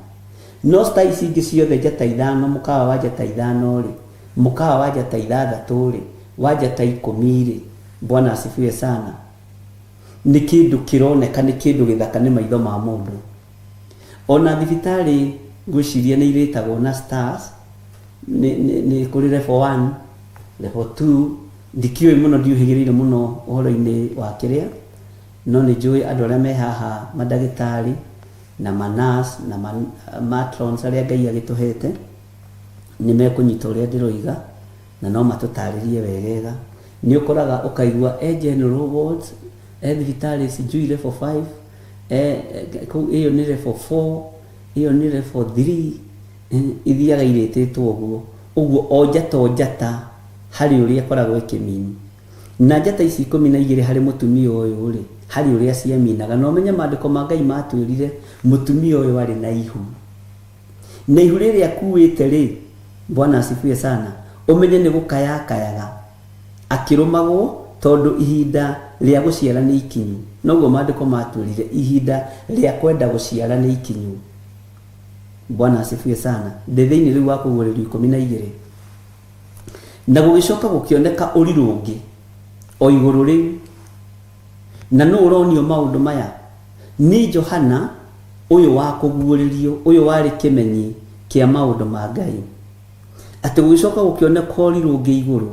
No star ici ingĩ ciothe njata ithano, mũkawa wa njata ithano-rĩ, mũkawa wa njata ithathatũ-rĩ, wa njata ikũmi-rĩ, Bwana asifiwe sana, nĩ kĩndũ kĩroneka, nĩ kĩndũ gĩthaka nĩ maitho ma mũndũ. Ona thibitarĩ ngwĩciria nĩ irĩtagwo na stars, nĩ, nĩ, nĩ kũrĩ level one, level two, ndikĩũĩ mũno, ndiũhĩgĩrĩire mũno ũhoro-inĩ wa kĩrĩa, No nĩ njũĩ andũ arĩa me haha mandagĩtarĩ, na manurse na matrons arĩa Ngai agĩtũhete nĩ mekũnyita ũrĩa ndĩroiga na no matũtarĩrie wegega. Nĩ ũkoraga ũkaigua e general wards, e thibitarĩ sijui level 5, e kũu ĩyo nĩ level 4, ĩyo nĩ level 3, ithiaga irĩtĩtwo ũguo. Ũguo o njata o njata harĩ ũrĩa ĩkoragwo ĩkĩmini. Na njata ici 12 harĩ mũtumia ũyũ rĩ, harĩ ũrĩa ciaminaga. Na ũmenye maandĩko ma Ngai matwĩrire mũtumia ũyũ arĩ na ihu. Na ihu rĩrĩ akuĩte rĩ, Bwana asifiwe sana, ũmenye nĩ gũkaya akayaga akĩrũmagwo tondũ ihinda rĩa gũciara nĩ ikinyu. Noguo maandĩko matwĩrire, ihinda rĩa kwenda gũciara nĩ ikinyu. Bwana asifiwe sana. Ndĩ thĩinĩ rĩu wa kũguũrĩrio 12. Na gũgĩcoka gũkĩoneka ũrirũ ũngĩ o igũrũ rĩu. Na nũ ũronio maũndũ maya? Nĩ Johana ũyũ wa kũguũrĩrio, ũyũ warĩ kĩmenyi kĩa maũndũ ma Ngai. Atĩ gũgĩcoka gũkĩoneka ũrirũ ũngĩ igũrũ,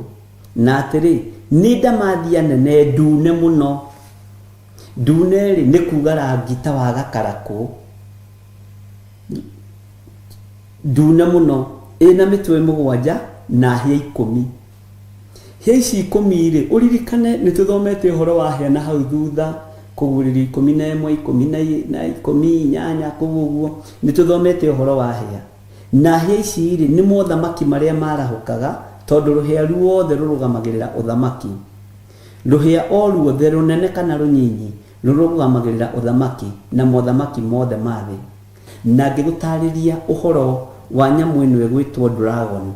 na atĩrĩ, nĩ ndamathia nene ndune mũno. Ndune-rĩ, nĩ kuga rangi ta wa gakarakũ. Ndune mũno, ĩna mĩtwe mũgwanja na hĩa 10. Hĩa ici 10-rĩ, ũririkane nĩ tũthomete ũhoro wa hĩa na hau thutha, kũguũrĩrio 11, 10, 8 kũu ũguo, nĩ tũthomete ũhoro wa hĩa. Na hĩa ici-rĩ, nĩ mothamaki marĩa marahũkaga, tondũ rũhĩa ruothe rũrũgamagĩrĩra ũthamaki. Rũhĩa o ruothe, rũnene kana rũnyinyi, rũrũgamagĩrĩra ũthamaki na mothamaki mothe ma thĩ. Na ngĩgũtaarĩria ũhoro wa nyamũ ĩno ĩgwĩtwo dragon.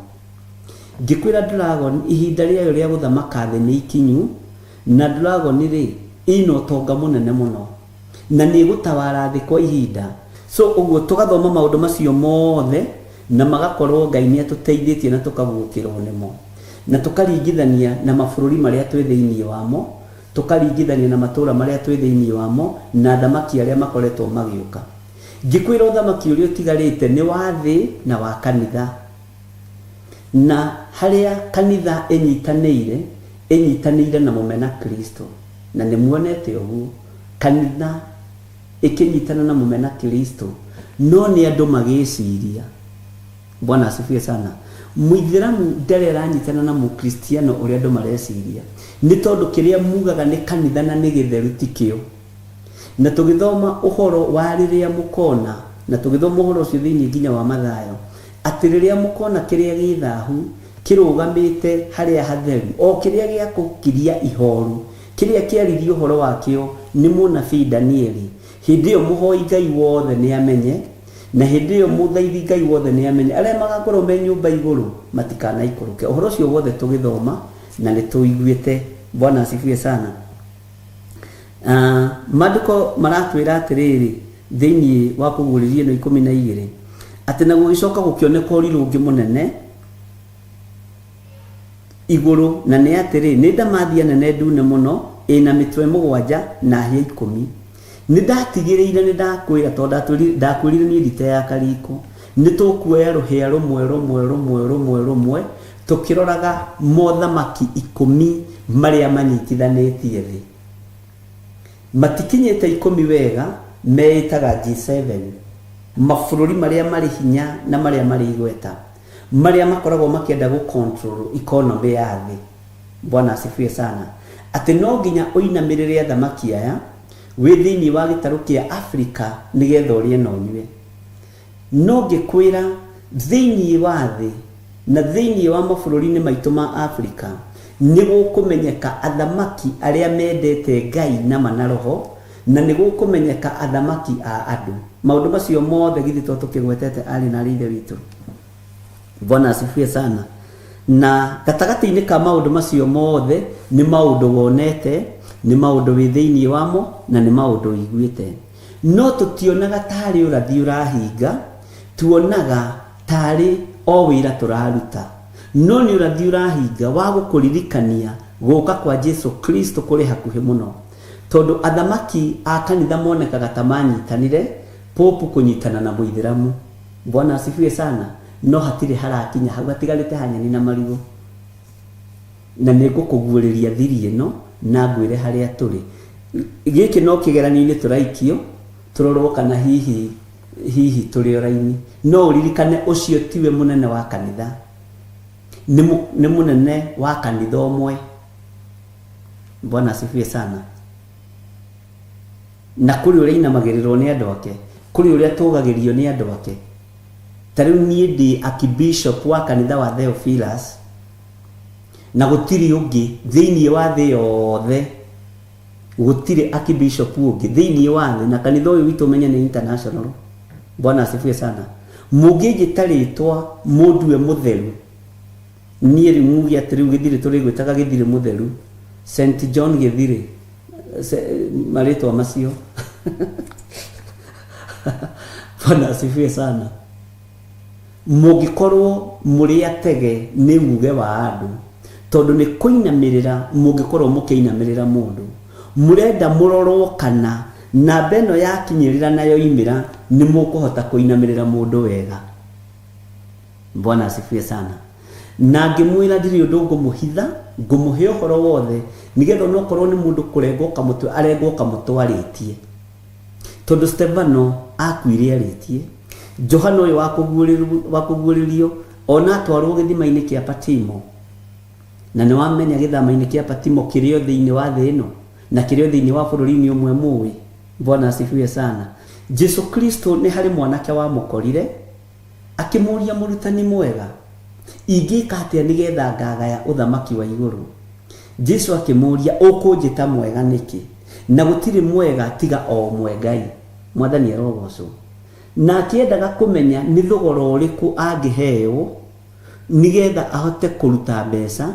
Ngĩkwĩra dragon ihinda rĩayo rĩa gũthamaka thĩ nĩ ikinyu, na dragon-rĩ, ĩna ũtonga mũnene mũno, na nĩ ĩgũtawara thĩ kwa ihinda. So ũguo tũgathoma maũndũ macio mothe, na magakorwo Ngai nĩ atũteithĩtie na tũkaguũkĩrwo nĩmo. Na tũkaringithania na mabũrũri marĩa twĩ thĩinĩ wamo, tũkaringithania na matũũra marĩa twĩ thĩinĩ wamo, na athamaki arĩa makoretwo magĩũka. Ngĩkwĩra ũthamaki ũrĩa ũtigarĩte nĩ wa thĩ na wa kanitha. Na harĩa kanitha ĩnyitanĩire, ĩnyitanĩire na mũmena Kristo. Na nĩ muonete ũguo. Kanitha ĩkĩnyitana na mũmena Kristo, no nĩ andũ magĩciria. Bwana asifiwe sana. Mũithĩramu ndarĩ aranyitana na Mũkristiano ũrĩa andũ mareciria. Nĩ tondũ kĩrĩa mugaga nĩ kanitha na nĩ gĩtheru tikĩo. Na tũgĩthoma ũhoro wa rĩrĩa mũkona, na tũgĩthoma ũhoro ũcio thĩinĩ nginya wa Mathayo, atĩ rĩrĩa mũkona kĩrĩa gĩ thahu kĩrũgamĩte harĩa hatheru, o kĩrĩa gĩa kũkiria ihooru, kĩrĩa kĩaririe ũhoro wakĩo nĩ mũnabii Danieli, hĩndĩ ĩyo mũhoi Ngai wothe nĩamenye, na hĩndĩ ĩyo mũthaithi Ngai wothe nĩamenye, arĩa magakorwo me nyũmba igũrũ matikanaikũrũke. Ũhoro ũcio wothe tũgĩthoma na nĩtũiguĩte. Bwana asifiwe sana. Maandĩko maratwĩra atĩrĩrĩ thĩinĩ wa kũguũrĩria ĩno 12 atĩ na gũgĩcoka gũkĩoneka ũrirũ ũngĩ mũnene igũrũ, na nĩ atĩrĩ, nĩ ndamathia nene ndune mũno ĩna mĩtwe mũgwanja na hĩa 10. Nĩ ndatigĩrĩire nĩ ndakwĩra, tondũ ndakwĩrire niĩ nditeaga riko, nĩ tũkuoya rũhĩa rũmwe rũmwe rũmwe rũmwe rũmwe tũkĩroraga mothamaki 10 marĩa manyitithanĩtie thĩ. Matikinyĩte 10 wega, meĩtaga G7, mabũrũri marĩa marĩ hinya na marĩa marĩ igweta, marĩa makoragwo makĩenda gũ control economy ya thĩ. Bwana asifiwe sana. Atĩ no nginya ũinamĩrĩre athamaki aya wĩ thĩinĩ wa gĩtarũ kĩa Afrika nĩgetha ũrĩe na ũnyue. No ngĩkwĩra, thĩinĩ wa thĩ na thĩinĩ wa mabũrũri-inĩ maitũ ma Afrika, nĩ gũkũmenyeka athamaki arĩa mendete Ngai na ma na roho, na nĩ gũkũmenyeka athamaki a andũ. Maũndũ macio mothe githĩ to tũkĩgwetete aarĩ na ariũ a Ithe witũ? Bwana asifiwe sana. Na gatagatĩ-inĩ ka maũndũ macio mothe nĩ maũndũ wonete, nĩ maũndũ wĩ thĩinĩ wamo, na nĩ maũndũ ũiguĩte. No tũtionaga tarĩ ũrathi ũrahinga, tuonaga tarĩ o wĩra tũraruta. No nĩ ũrathi ũrahinga wa gũkũririkania gũka kwa Jesu Kristo kũrĩ hakuhĩ mũno. Tondũ athamaki a kanitha monekaga ta manyitanire, Pope kũnyitana na mũithĩramu. Bwana asifiwe sana. No hatirĩ harakinya hau, hatigarĩte ha nyeni na marigũ. Na nĩ ngũkũguũrĩria thiri ĩno na ngwĩre harĩa tũrĩ. Gĩkĩ no kĩgeranio-inĩ tũraikio, Tũrorwo kana hihi hihi tũrĩ o raini. No ũririkane ũcio tiwe mũnene wa kanitha. Nĩ nĩ mũnene wa kanitha ũmwe. Bwana asifiwe sana. Na kũrĩ ũrĩa inamagĩrĩrwo nĩ andũ ake, kũrĩ ũrĩa atũgagĩrio nĩ andũ ake. Ta rĩu niĩ ndĩ archbishop wa kanitha wa Theophilus, na gũtirĩ ũngĩ thĩinĩ wa thĩ yothe, gũtirĩ archbishop ũngĩ thĩinĩ wa thĩ, na kanitha ũyũ witũ ũmenye nĩ international. Bwana asifiwe sana. Mũngĩnjĩta rĩtwa mũndue mũtheru, niĩ rĩu muge atĩ rĩu Gĩthirĩ tũrĩgwĩtaga Gĩthirĩ mũtheru, St John Gĩthirĩ, marĩtwa macio. Bwana asifiwe sana. Mũngĩkorwo mũrĩ atege nĩ uge wa andũ, tondũ nĩ kũinamĩrĩra mũngĩkorwo mũkĩinamĩrĩra mũndũ. Mũrenda mũrorwo kana namba ĩno yakinyĩrĩra na yoimĩra nĩ mũkũhota kũinamĩrĩra mũndũ wega. Bwana asifiwe sana. Na ngĩmwĩra ndirĩ ũndũ ngũmũhitha, ngũmũhe ũhoro wothe, nĩgetha onokorwo nĩ mũndũ kũrengwo kamũtwe arengwo kamũtwe arĩtie. Tondũ Stefano akuire arĩtie, Johana ũyũ wa kũguũrĩrio ona atwarwo gĩthima-inĩ kĩa Patimo, na nĩ wamenya gĩthama-inĩ kĩa Patimo kĩrĩ o thĩinĩ wa thĩ ĩno, na kĩrĩ o thĩinĩ wa bũrũri-inĩ ũmwe mũĩ. Bwana asifiwe sana. Jesu Kristo nĩ harĩ mwanake wamũkorire, Akĩmũũria, Mũrutani mwega, ingĩka atĩa nĩgetha ngagaya ũthamaki wa igũrũ? Jesu akĩmũũria, Ũkũnjĩta mwega nĩkĩ? Na gũtirĩ mwega tiga o ũmwe, Ngai. Mwathani arogocwo. Na akĩendaga kũmenya nĩ thogora ũrĩkũ angĩheo nĩgetha ahote kũruta mbeca,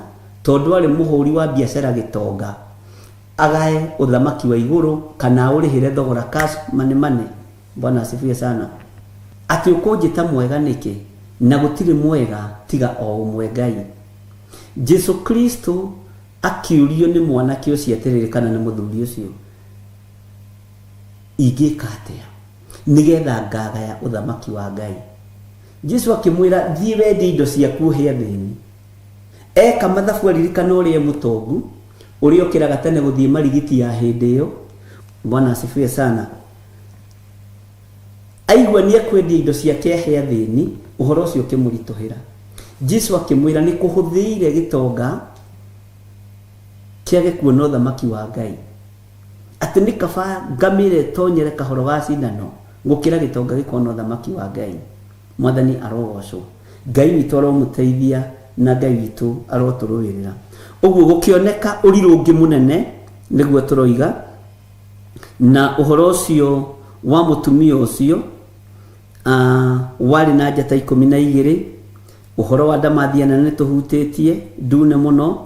tondũ aarĩ mũhũri wa biacara gĩtonga, agae ũthamaki wa igũrũ kana aũrĩhĩre thogora cash money money. Bwana asifiwe sana. Atĩ ũkũnjĩta mwega nĩkĩ, na gũtirĩ mwega tiga o ũmwe Ngai. Jesu Kristo akĩũrio nĩ mwanake ũcio atĩrĩrĩ kana nĩ mũthuri ũcio, ingĩka atĩa nĩgetha ngagaya ũthamaki wa Ngai? Jesu akĩmwĩra, thiĩ wendie indo ciaku ũhe athĩni. Eka mathabu aririkana ũrĩa e mũtongu, ũrĩa okĩraga tene gũthiĩ marigiti ya hĩndĩ ĩyo. Bwana asifiwe sana. Aigua nĩ ekwendia indo ciake ahe athĩni, ũhoro ũcio ũkĩmũritũhĩra. Jesu akĩmwĩra, nĩ kũhũthĩire gĩtonga kĩage kuona ũthamaki wa Ngai. Atĩ nĩ kaba ngamĩra ĩtonyere kahoro ga cindano gũkĩra gĩtonga gĩkona ũthamaki wa Ngai. Mwathani arogocwo. Ngai witũ aromũteithia na Ngai witũ arotũrũĩrĩra. Ũguo gũkĩoneka ũrirũ ũngĩ mũnene nĩguo tũroiga. Na ũhoro ũcio wa mũtumia ũcio warĩ na njata 12, ũhoro wa ndamathia nene nĩ tũhutĩtie, ndune mũno,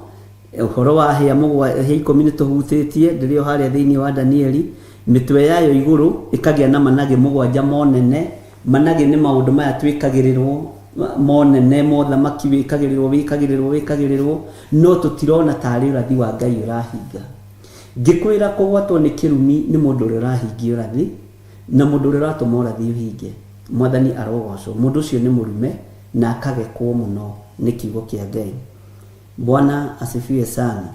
ũhoro wa hĩa mũgwa, hĩa ikũmi nĩ tũhutĩtie, ndĩrĩ o harĩa thĩinĩ wa Danieli, mĩtwe yayo igũrũ ĩkagĩa na managĩ mũgwanja monene, managĩ nĩ maũndũ maya twĩkagĩrĩrwo, monene, mothamaki wĩkagĩrĩrwo, wĩkagĩrĩrwo, wĩkagĩrĩrwo, no tũtirona tarĩ ũrathi wa Ngai ũrahinga. Ngĩkwĩra kũgwatwo nĩ kĩrumi nĩ mũndũ ũrĩa ũrahingia ũrathi, na mũndũ ũrĩa ũratũma ũrathi ũhinge. Mwathani arogocwo. Mũndũ ũcio nĩ mũrume na akagekwo mũno nĩ kiugo kĩa Ngai. Bwana asifiwe sana.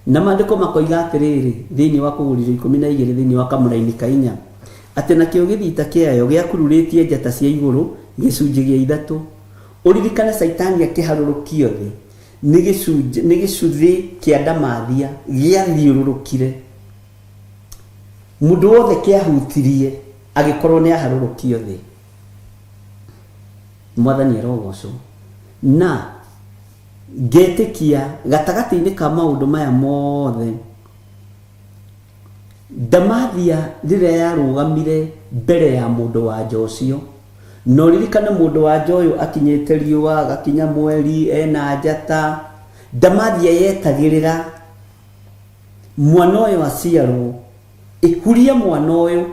Na maandĩko makoiga atĩrĩrĩ, thĩinĩ wa Kũguũrĩrio 12 thĩinĩ wa kamũraini ka inya, atĩ nakĩo gĩthita kĩayo gĩakururĩtie njata cia igũrũ gĩcunjĩ gĩa ithatũ. Ũririkane Caitani akĩharũrũkio thĩ, Nĩ gĩcunjĩ, nĩ gĩcuthĩ kĩa ndamathia gĩathiũrũrũkire. Mũndũ wothe kĩahutirie agĩkorwo nĩ aharũrũkio thĩ. Mwathani arogocwo. Na ngetĩkia gatagatĩ-inĩ ka maũndũ maya mothe, Ndamathia rĩrĩa yarũgamire mbere ya mũndũ-wa-nja ũcio, na ũririkane mũndũ-wa-nja ũyũ akinyĩte riũa, agakinya mweri, ena njata, ndamathia yetagĩrĩra mwana ũyũ aciarwo, ĩhurie mwana ũyũ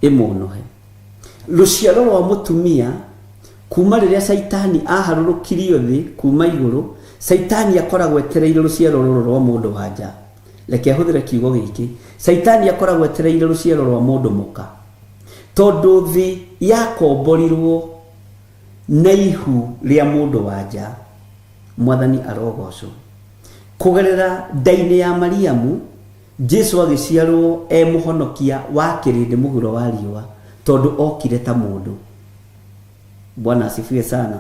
ĩmũnũhe. Rũciaro rwa mũtumia kuma rĩrĩa Caitani aharũrũkirio thĩ kuma igũrũ, Caitani akoragwo etereire rũciaro rũrũ rwa mũndũ wa nja. Reke hũthĩre kiugo gĩkĩ, Caitani akoragwo etereire rũciaro rwa mũndũ mũka. Tondũ thĩ yakomborirwo na ihu rĩa mũndũ wa nja. Mwathani arogocwo. Kũgerera nda-inĩ ya Mariamu, Jesu agĩciarwo e mũhonokia wa kĩrĩndĩ mũhuro wa riũa, tondũ okire ta mũndũ. Bwana asifiwe sana.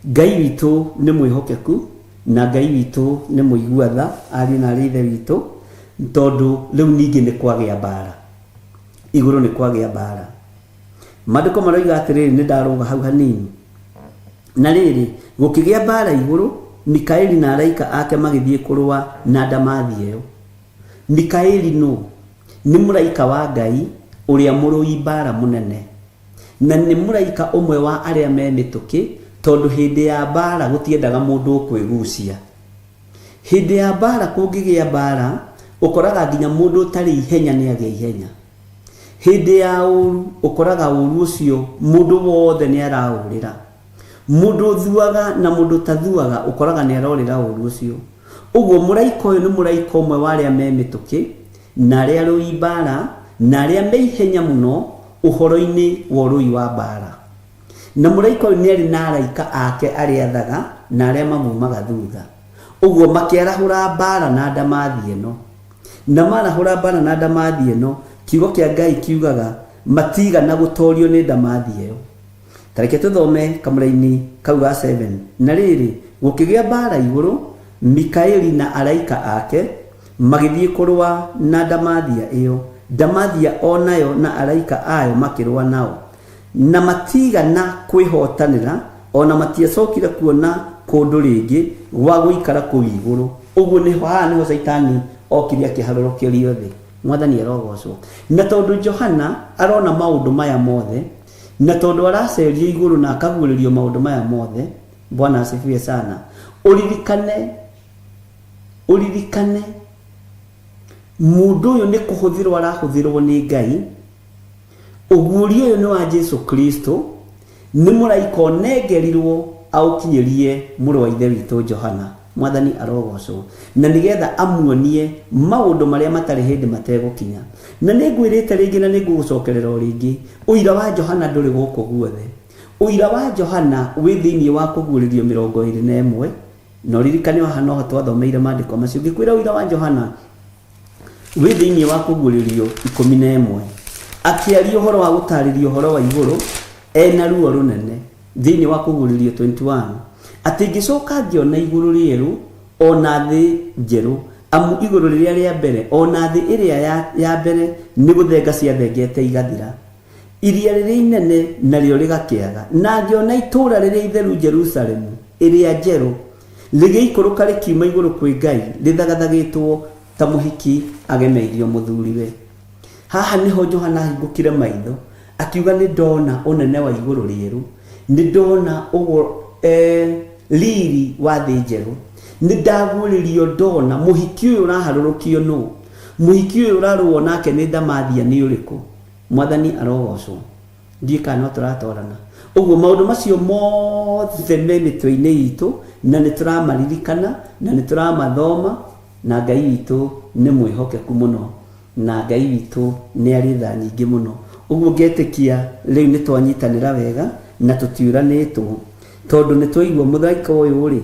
Ngai witũ nĩ mwĩhokeku na Ngai witũ nĩ mũigua tha, ariũ na arĩ ithe witũ, tondũ rĩu ningĩ nĩ kwagĩa mbara. Igũrũ nĩ kwagĩa mbara. Maandĩko maroiga atĩrĩrĩ, nĩ ndarũga hau hanini. Na rĩrĩ, gũkĩgĩa mbara igũrũ, Mikaeli na araika ake magĩthiĩ kũrũa na ndamathia ĩyo. Mikaeli nũ? Nĩ mũraika wa Ngai ũrĩa mũrũi mbara mũnene. Na nĩ mũraika ũmwe wa arĩa me mĩtũkĩ, tondũ hĩndĩ ya mbara gũtiendaga mũndũ ũkwĩgucia. Hĩndĩ ya mbara kũngĩgĩa mbara, ũkoraga nginya mũndũ ũtarĩ ihenya nĩ agĩa ihenya. Hĩndĩ ya ũru, ũkoraga ũru ũcio mũndũ wothe nĩ araũrĩra. Mũndũ ũthuaga na mũndũ ũtathuaga ũkoraga nĩ arorĩra ũru ũcio. Ũguo mũraika ũyũ nĩ mũraika ũmwe wa arĩa me mĩtũkĩ, na arĩa arũi mbara, na arĩa me ihenya mũno ũhoro-inĩ wa ũrũi wa mbara. Na mũraika ũyũ nĩ arĩ na araika ake arĩa athaga na arĩa mamumaga thutha. Ũguo makĩarahũra mbara na ndamathia ĩno. Na marahũra mbara na ndamathia ĩno, kiugo kĩa Ngai kiugaga matigana gũtorio nĩ ndamathia ĩyo. Ta reke tũthome kamũraini kau ga 7. Na rĩrĩ, gũkĩgĩa mbaara igũrũ, Mikaeli na araika ake magĩthiĩ kũrũa na ndamathia ĩyo, ndamathia o nayo na araika ayo makĩrũa nao. Na matiigana kwĩhootanĩra, o na matiacokire kuona kũndũ rĩngĩ gwa gũikara kũu igũrũ. Ũguo nĩho, haha nĩho Caitani okire akĩharũrũkĩrio thĩ. Mwathani arogocwo. Na tondũ Johana arona maũndũ maya mothe, na tondũ aracerio igũrũ na akaguũrĩrio maũndũ maya mothe, Bwana asifiwe sana, ũririkane, ũririkane mũndũ ũyũ nĩ kũhũthĩrwo arahũthĩrwo nĩ Ngai. Ũguũrio ũyũ nĩ wa Jesu Kristo, nĩ mũraika ũnengerirwo aũkinyĩrie mũrũ wa ithe witũ Johana, Mwathani arogocwo, na nĩgetha amuonie maũndũ marĩa matarĩ hĩndĩ mategũkinya. Na nĩngwĩrĩte rĩngĩ na nĩngũgũcokerera o rĩngĩ, ũira wa Johana ndũrĩ gũkũ guothe. Ũira wa Johana wĩ thĩinĩ wa Kũguũrĩrio 21, na ũririkane o haha noho twathomeire maandĩko macio. Ngĩkwĩra ũira wa Johana wĩ thĩinĩ wa Kũguũrĩrio 11, akĩaria ũhoro wa gũtaarĩria ũhoro wa igũrũ ena ruo rũnene thĩinĩ wa Kũguũrĩrio 21, atĩ ngĩcoka ngĩona igũrũ rĩerũ o na thĩ njerũ, amu igũrũ rĩrĩa rĩa mbere o na thĩ ĩrĩa ya mbere nĩ gũthenga ciathengete igathira. Iria rĩrĩa inene narĩo rĩgakĩaga. Na ngĩona itũũra rĩrĩa itheru Jerusalemu ĩrĩa njerũ, rĩgĩikũrũka rĩkiuma igũrũ kwĩ Ngai, rĩthagathagĩtwo ta mũhiki agemeirio mũthuriwe. Haha nĩho Johana ahingũkire maitho, akiuga nĩ ndona ũnene wa igũrũ rĩerũ, nĩ ndona ũguo riri wa thĩ njerũ, nĩ ndaguũrĩrio ndona mũhiki ũyũ ũraharũrũkio nũ, mũhiki ũyũ ũrarũo nake nĩ ndamathia nĩ ũrĩkũ. Mwathani arogocwo. Ndiũĩ kana no tũratwarana. Ũguo maũndũ macio mothe me mĩtwe-inĩ itũ na nĩ tũramaririkana na nĩ tũramathoma, na Ngai witũ nĩ mwĩhokeku mũno na Ngai witũ nĩ arĩ tha nyingĩ mũno. Ũguo ngetĩkia rĩu nĩ twanyitanĩra wega na tũtiũranĩtwo, tondũ nĩ twaigua mũraika ũyũ-rĩ,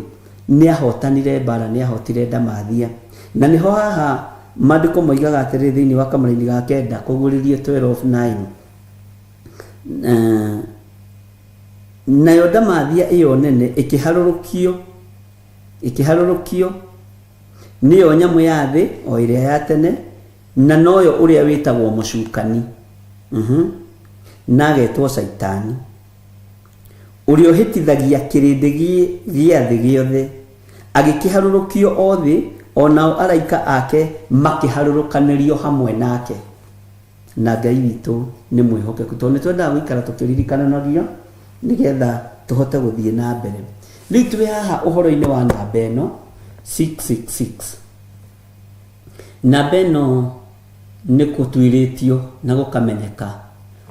nĩ ahotanire mbara, nĩ ahotire ndamathia. Na nĩho haha maandĩko moigaga atĩrĩrĩ thĩinĩ wa kamũraini ga kenda, Kũguũrĩrio 12:9, nayo ndamathia ĩyo nene ĩkĩharũrũkio, ĩkĩharũrũkio, nĩyo nyamũ ya thĩ o ĩrĩa ya tene, na noyo ũrĩa wĩtagwo mũcukani, na agetwo Caitani, ũrĩa ũhĩtithagia kĩrĩndĩ gĩa thĩ gĩothe, agĩkĩharũrũkio o thĩ, o nao araika ake makĩharũrũkanĩrio hamwe nake. Na Ngai witũ nĩ mwĩhokeku, tondũ nĩ twendaga gũikara tũkĩririkananagia nĩgetha tũhote gũthiĩ na mbere. Rĩu twĩ haha ũhoro-inĩ wa namba ĩno 666. Namba ĩno nĩ kũtuĩrĩtio na gũkamenyeka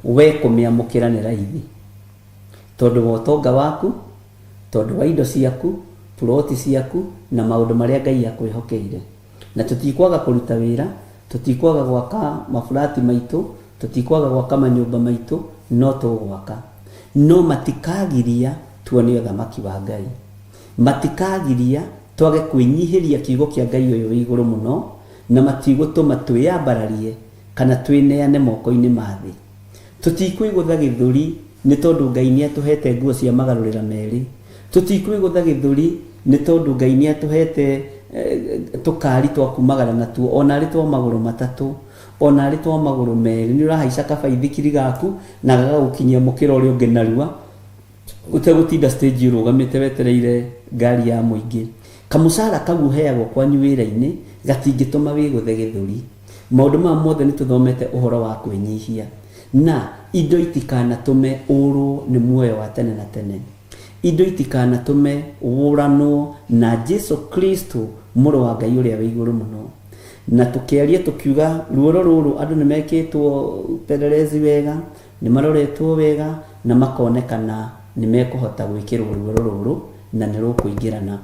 we kũmĩamũkĩra nĩ raithi, tondũ wa ũtonga waku, tondũ wa indo ciaku, puroti ciaku, na maũndũ marĩa Ngai akwĩhokeire. Na tũtikwaga kũruta wĩra, tũtikwaga gwaka maburati maitũ, tũtikwaga gwaka manyũmba maitũ, no tũgwaka. No matikagiria tuone ũthamaki wa Ngai. Matikagiria twage kwĩnyihĩria kiugo kĩa Ngai ũyũ wĩ igũrũ mũno, Na matigũtũma twĩyambararie kana twĩneane moko-inĩ ma thĩ. Tũtikwĩgũtha gĩthũri nĩ tondũ Ngai nĩ atũhete nguo cia magarũrĩra merĩ. Tũtikwĩgũtha gĩthũri nĩ tondũ Ngai nĩ atũhete tũkari twa kumagara natuo ona arĩ twa magũrũ matatũ, ona arĩ twa magũrũ merĩ. Nĩ ũrahaica kabaithikiri gaku na gagagũkinyia mũkĩra ũrĩa ũngĩ narua ũtegũtinda stage ũrũgamĩte wetereire ngari ya mũingĩ. Kamũcara kau ũheagwo kwanyu wĩra-inĩ gatingĩtũma wĩgũthe gĩthũri. Maũndũ maya mothe nĩ tũthomete ũhoro wa kwĩnyihia. Na indo itikanatũme ũrwo nĩ muoyo wa tene na tene. Indo itikanatũme wũranwo na Jesu Kristo mũrũ wa Ngai ũrĩa wĩ igũrũ mũno. Na tũkĩaria tũkiuga ruoro rũrũ andũ nĩ mekĩtwo upelelezi wega, nĩ maroretwo wega na makonekana nĩ mekũhota gwĩkĩrwo ruoro rũrũ na nĩ rũkũingĩrana.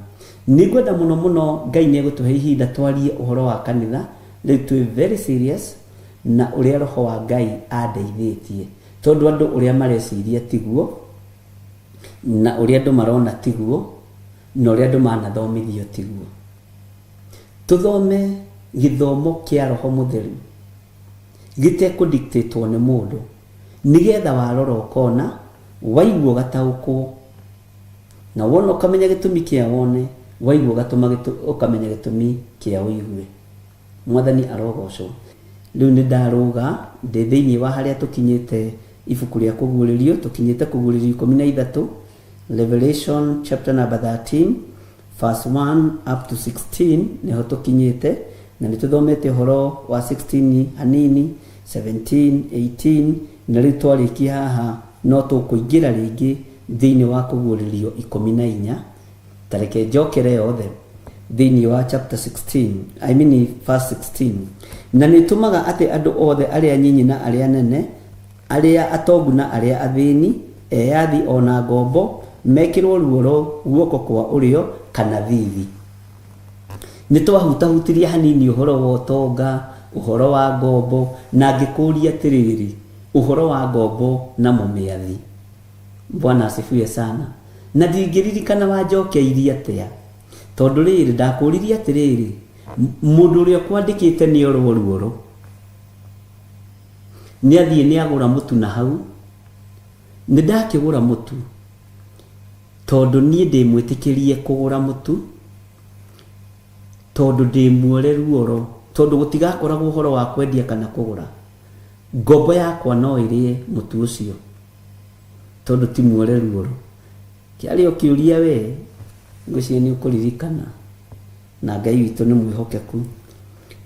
Nĩ ngwenda mũno mũno Ngai nĩ egũtũhe ihinda twarie ũhoro wa kanitha, rĩu twĩ very serious na ũrĩa roho wa Ngai andeithĩtie. Tondũ andũ ũrĩa mareciria tiguo, na ũrĩa andũ marona tiguo, na ũrĩa andũ manathomithio tiguo. Tũthome gĩthomo kĩa roho mũtheru gĩtekũ-dictate-wo nĩ mũndũ, nĩgetha warora ũkona, waigua ũgataũkwo, na wona ũkamenya gĩtũmi kĩa wone, waigua ũgatũma ũkamenya gĩtũmi kĩa ũigue. Mwathani arogocwo. Rĩu nĩ ndarũga ndĩ thĩinĩ wa harĩa tũkinyĩte ibuku rĩa Kũguũrĩrio, tũkinyĩte Kũguũrĩrio 13, Revelation chapter number 13, verse 1 up to 16 nĩho tũkinyĩte, na nĩ tũthomete ũhoro wa 16 hanini, 17, 18, na rĩu twarĩkia haha no tũkũingĩra rĩngĩ thĩinĩ wa Kũguũrĩrio 14. Ta reke njokere yothe thĩinĩ wa chapter 16, I mean verse 16. Na nĩ tũmaga atĩ andũ othe arĩa nyinyi na arĩa anene, arĩa atongu na arĩa athĩni, eyathi o na ngombo, mekĩrwo ruoro guoko kwa ũrĩo kana thithi. Nĩ twahutahutirie hanini ũhoro wa ũtonga, ũhoro wa ngombo, na ngĩkũria atĩrĩrĩ, ũhoro wa ngombo na mũmĩathi. Bwana asifiwe sana. Na ndingĩririkana wanjokeirie atĩa, tondũ rĩrĩ ndakũririe atĩrĩrĩ, mũndũ ũrĩa ũkwandĩkĩte nĩ orwo ruoro, nĩ athiĩ nĩ agũra mũtu na hau, nĩ ndakĩgũra mũtu tondũ niĩ ndĩ mwĩtĩkĩrie kũgũra mũtu, tondũ ndĩ muore ruoro, tondũ gũtigakoragwo ũhoro wa kwendia kana kũgũra. Ngombo yakwa no ĩrĩe mũtu ũcio tondũ ti muore ruoro. Kĩarĩ o kĩũria we, ngwĩciria nĩ ũkũririkana, na Ngai witũ nĩ mwĩhokeku.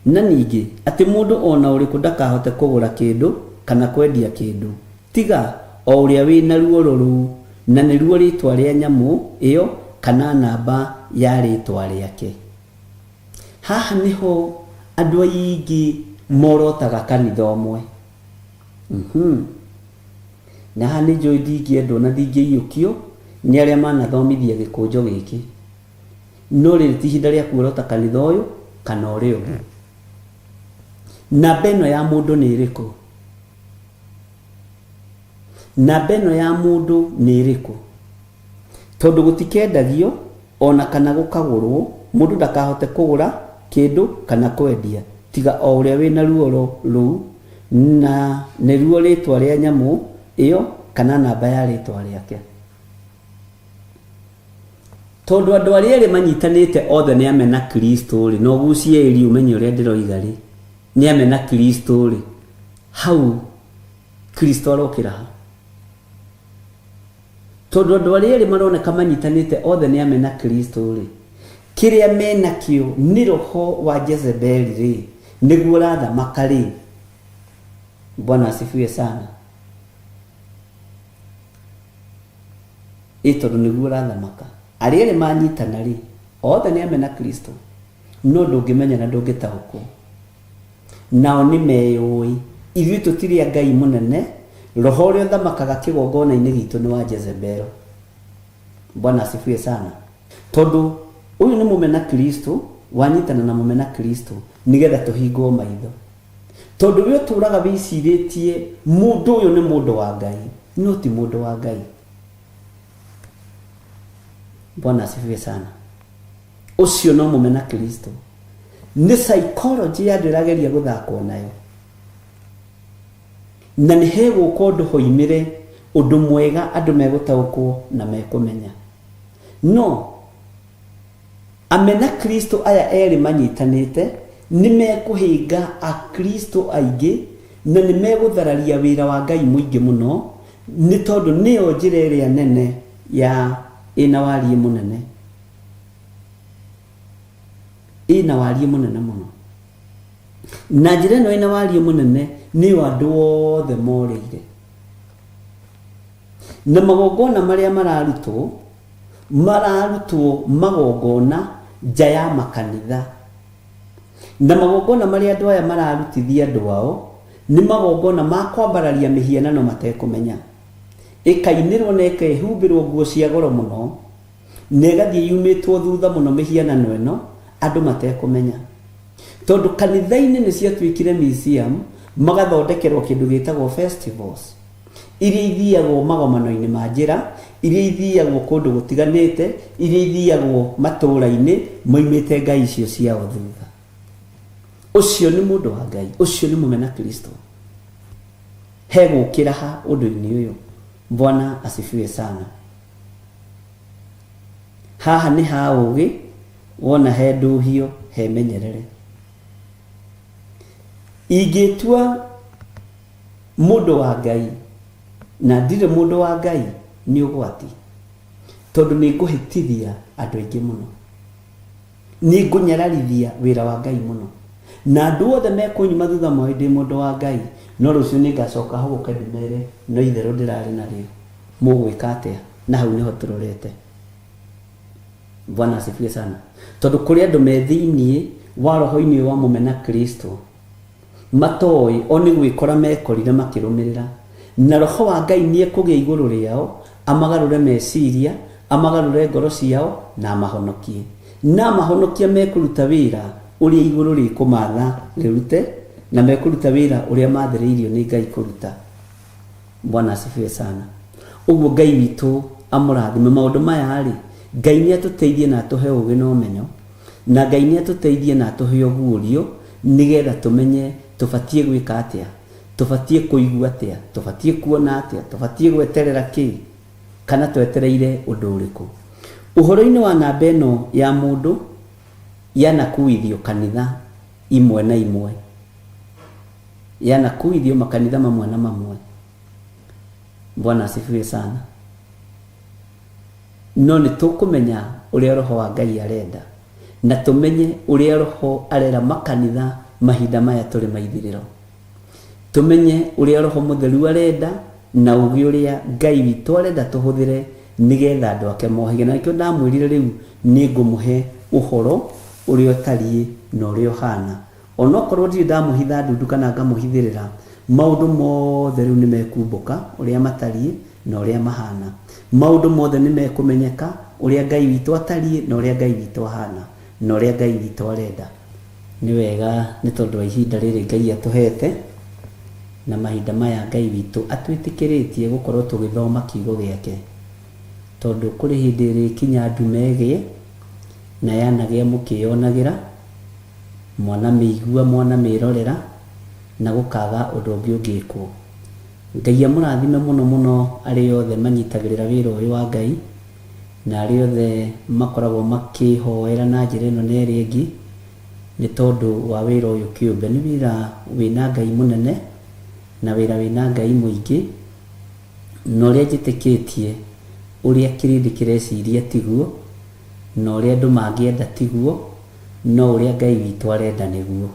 Na ningĩ atĩ mũndũ o na ũrĩkũ ndakahote kũgũra kĩndũ kana kwendia kĩndũ, tiga o ũrĩa wĩ na ruoro rũu, na nĩruo rĩĩtwa rĩa nyamũ ĩyo kana namba ya rĩĩtwa rĩake. Haha nĩho andũ aingĩ morotaga kanitha ũmwe. Na haha nĩ njũĩ ndingĩendwo na ndingĩiyũkio nĩ arĩa manathomithia gĩkũnjo gĩkĩ. No rĩrĩ ti ihinda rĩa kuorota kanitha ũyũ kana ũrĩa ũngĩ. Namba ĩno ya mũndũ nĩ ĩrĩkũ? Namba ĩno ya mũndũ nĩ ĩrĩkũ? Tondũ gũtikendagio o na kana gũkagũrwo, mũndũ ndakahote kũgũra kĩndũ kana kwendia, tiga o ũrĩa wĩ na ruoro rũu, na nĩruo rĩĩtwa rĩa nyamũ ĩo kana namba ya rĩĩtwa rĩake. Tondũ andũ arĩa erĩ manyitanĩte othe nĩ amena Kristo-rĩ, na ũgucie ĩri ũmenye ũrĩa ndĩroiga-rĩ, nĩ amena Kristo-rĩ, hau Kristo arokĩra ha? Tondũ andũ arĩa erĩ maroneka manyitanĩte othe nĩ amena Kristo-rĩ, kĩrĩa menakĩo nĩ roho wa Jezebeli-rĩ, nĩguo ũrathamaka-rĩ, Bwana asifiwe sana. Ĩ tondũ nĩguo ũrathamaka. Arĩa erĩ manyitana-rĩ, othe nĩ amena Kristo, no ndũngĩmenya na ndũngĩtaũkwo. Nao nĩ meyũĩ. Ithuĩ tũtirĩ a Ngai mũnene, roho ũrĩa ũthamakaga kĩgongona-inĩ gitũ nĩ wa Jezebel. Bwana asifiwe sana. Tondũ ũyũ nĩ mũmena Kristo, wanyitana na mũmena Kristo nĩgetha tũhingwo maitho. Tondũ we ũtũraga wĩcirĩtie mũndũ ũyũ nĩ mũndũ wa Ngai, no ti mũndũ wa Ngai. Bwana asifiwe sana. Ũcio no mũmena Kristo. Nĩ psychology ya andũ ĩrageria gũthakwo nayo. Na nĩ hegũka ũndũ hoimĩre ũndũ mwega andũ megũtaũkwo na mekũmenya. No amena Kristo aya erĩ manyitanĩte nĩ mekũhĩnga Akristo aingĩ na nĩ megũthararia wĩra wa Ngai mũingĩ mũno, nĩ tondũ nĩyo njĩra ĩrĩa nene ya ĩna wariĩ mũnene. Ĩna wariĩ mũnene mũno. Na njĩra ĩno ĩna wariĩ mũnene nĩyo andũ othe morĩire. Na magongona marĩa mararutwo, mararutwo magongona nja ya makanitha. Na magongona marĩa andũ aya mararutithia andũ ao, nĩ magongona ma kwambararia mĩhianano matekũmenya. Ĩkainĩrwo na ĩkehumbĩrwo nguo cia goro mũno, na ĩgathiĩ yumĩtwo thutha mũno mĩhianano ĩno, andũ matekũmenya. Tondũ kanitha-inĩ nĩ ciatuĩkire museum, magathondekerwo kĩndũ gĩtagwo festivals, iria ithiagwo magomano-inĩ ma njĩra, iria ithiagwo kũndũ gũtiganĩte, iria ithiagwo matũũra-inĩ, moimĩte ngai icio ciao thutha. Ũcio nĩ mũndũ wa Ngai, ũcio nĩ mũmena Kristo. Hegũkĩra ha ũndũ-inĩ ũyũ? Bwana asifiwe sana. Haha nĩ ha ũgĩ, wona he ndũhio he menyerere. Ingĩtua mũndũ wa Ngai na ndirĩ mũndũ wa Ngai nĩ ũgwati, tondũ nĩ ngũhĩtithia andũ aingĩ mũno. Nĩ ngũnyararithia wĩra wa Ngai mũno. Na andũ othe mekũnyuma thutha moĩ ndĩ mũndũ wa Ngai, no rũciũ nĩ ngacoka hũgũke ndĩmere no itherũ ndĩrarĩ narĩo. Mũgwĩka atĩa? Na hau nĩho tũrorete. Bwana asifiwe sana. Tondũ kũrĩ andũ me thĩiniĩ wa roho-inĩ ũyũ wa mũmena Kristo, matoĩ o nĩ gwĩkora mekorire makĩrũmĩrĩra. Na roho wa Ngai nĩ ekũgĩa igũrũ rĩao, amagarũre meciria, amagarũre ngoro ciao, na amahonokie. Na amahonokia mekũruta wĩra ũrĩa igũrũ rĩkũmatha rĩrute, na mekũruta wĩra ũrĩa mathĩrĩirio nĩ Ngai kũruta. Bwana asifiwe sana. Ũguo Ngai witũ amũrathime. Maũndũ maya rĩ, Ngai nĩ atũteithie na atũhe ũgĩ na ũmenyo, na Ngai nĩ atũteithie na atũhe ũguũrio, nĩgetha tũmenye tũbatiĩ gwĩka atĩa, tũbatiĩ kũigua atĩa, tũbatiĩ kuona atĩa, tũbatiĩ gweterera kĩ, kana twetereire ũndũ ũrĩkũ. Ũhoro-inĩ wa namba ĩno ya mũndũ yanakuithio kanitha imwe na imwe, yanakuithio makanitha mamwe na mamwe. Bwana asifiwe sana. No nĩ tũkũmenya ũrĩa roho wa Ngai arenda, na tũmenye ũrĩa roho arera makanitha mahinda maya tũrĩ maithirĩro. Tũmenye ũrĩa roho mũtheru arenda na ũgĩ ũrĩa Ngai witũ arenda tũhũthĩre nĩgetha andũ ake mohĩge. Na nĩkĩo ndamwĩrire rĩu nĩ ngũmũhe ũhoro ũrĩa ũtariĩ na ũrĩa ũhana. Onokorwo ndirĩ ndamũhitha ndundu kana ngamũhithĩrĩra, maũndũ mothe rĩu nĩ mekumbũka ũrĩa matariĩ na ũrĩa mahana. Maũndũ mothe nĩ mekũmenyeka ũrĩa Ngai witũ atariĩ na ũrĩa Ngai witũ ahana na ũrĩa Ngai witũ arenda. Nĩ wega nĩ tondũ wa ihinda rĩrĩ Ngai atũhete na mahinda maya Ngai witũ atwĩtĩkĩrĩtie gũkorwo tũgĩthoma kiugo gĩake. Tondũ kũrĩ hĩndĩ ĩrĩkinya ndume ĩgĩe na yanagĩa mũkĩyonagĩra, mwanamĩigua, mwanamĩrorera, na gũkaga ũndũ ũngĩ ũngĩkwo. Ngai amũrathime mũno mũno arĩa othe manyitagĩrĩra wĩra ũyũ wa Ngai, na arĩa othe makoragwo makĩhoera na njĩra ĩno na ĩrĩa ĩngĩ, nĩ tondũ wa wĩra ũyũ kĩũmbe. Nĩ wĩra wĩna Ngai mũnene, na wĩra wĩna Ngai mũingĩ, na ũrĩa njĩtĩkĩtie ũrĩa kĩrĩndĩ kĩreciria tiguo, na ũrĩa andũ mangĩenda tiguo, no ũrĩa Ngai witũ arenda nĩguo.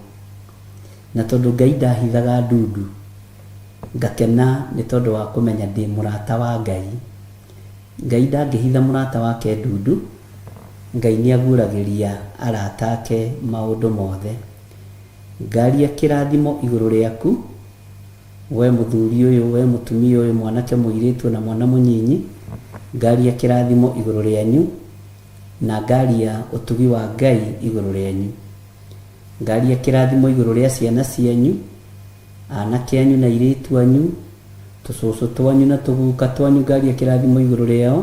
Na tondũ Ngai ndahithaga ndundu, ngakena nĩ tondũ wa kũmenya ndĩ mũrata wa Ngai. Ngai ndangĩhitha mũrata wake ndundu, Ngai nĩ aguũragĩria arata ake maũndũ mothe. Ngaria kĩrathimo igũrũ rĩaku, we mũthuri ũyũ, we mũtumia ũyũ, mwanake mũirĩtu na mwana mũnyinyi, ngaria kĩrathimo igũrũ rĩanyu, na ngaria ũtugi wa Ngai igũrũ rĩanyu. Ngaria kĩrathimo igũrũ rĩa ciana cianyu, anake anyu na airĩtu anyu, tũcũcũ twanyu na tũguka twanyu, ngaria kĩrathimo igũrũ rĩao,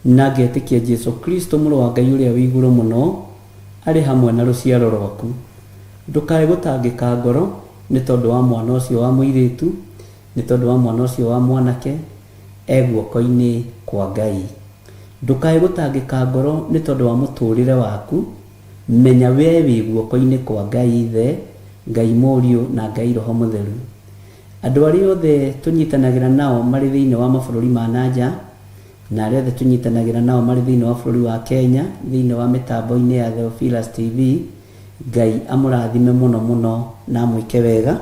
na ngetĩkia Jesu Kristo mũrũ wa Ngai ũrĩa wĩ igũrũ mũno arĩ hamwe na rũciaro rwaku. Ndũkae gũtangĩka ngoro nĩ tondũ wa mwana ũcio wa mũirĩtu, nĩ tondũ wa mwana ũcio wa mwanake, e guoko-inĩ kwa Ngai. Ndũkae gũtangĩka ngoro nĩ tondũ wa mũtũrĩre waku, menya we wĩ guoko-inĩ kwa Ngai Ithe, Ngai Mũriũ na Ngai Roho Mũtheru. Andũ arĩa othe tũnyitanagĩra nao marĩ thĩinĩ wa mabũrũri ma na nja, na arĩa othe tũnyitanagĩra nao marĩ thĩinĩ wa bũrũri wa Kenya, thĩinĩ wa mĩtambo-inĩ ya Theophilus TV, Ngai amũrathime mũno mũno na amwĩke wega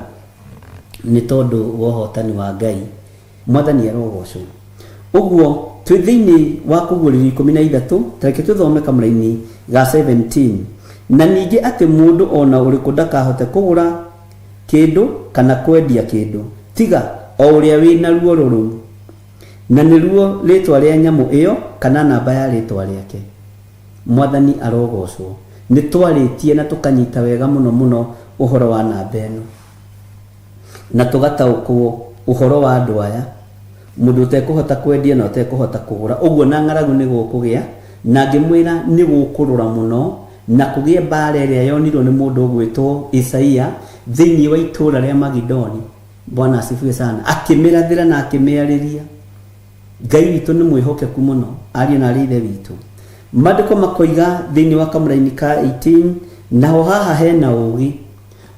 nĩ tondũ wa ũhotani wa Ngai. Mwathani arogocwo. Ũguo twĩ thĩinĩ wa Kũguũrĩrio 13, ta reke tũthome kamũraini ga 17. Na ningĩ atĩ mũndũ o na ũrĩkũ ndakahote kũgũra kĩndũ kana kwendia kĩndũ, tiga o ũrĩa wĩ na ruoro rũu, na nĩruo rĩĩtwa rĩa nyamũ ĩyo kana namba ya rĩĩtwa rĩake. Mwathani arogocwo. Nĩ twarĩtie na tũkanyita wega mũno mũno ũhoro wa namba ĩno, na tũgataũkwo ũhoro wa andũ aya, mũndũ ũtekũhota kwendia na ũtekũhota kũgũra. Ũguo na ng'aragu nĩ gũkũgĩa, na ngĩmwĩra nĩ gũkũrũra mũno, na kũgĩe mbaara ĩrĩa yonirwo nĩ mũndũ ũgwĩtwo Isaia thĩinĩ wa itũũra rĩa Magidoni. Bwana asifiwe sana. Akĩmĩrathĩra na akĩmĩarĩria. Ngai witũ nĩ mwĩhokeku mũno, ariũ na arĩ ithe witũ. Maandĩko makoiga thĩinĩ wa kamũraini ka 18, naho haha hena ũũgĩ.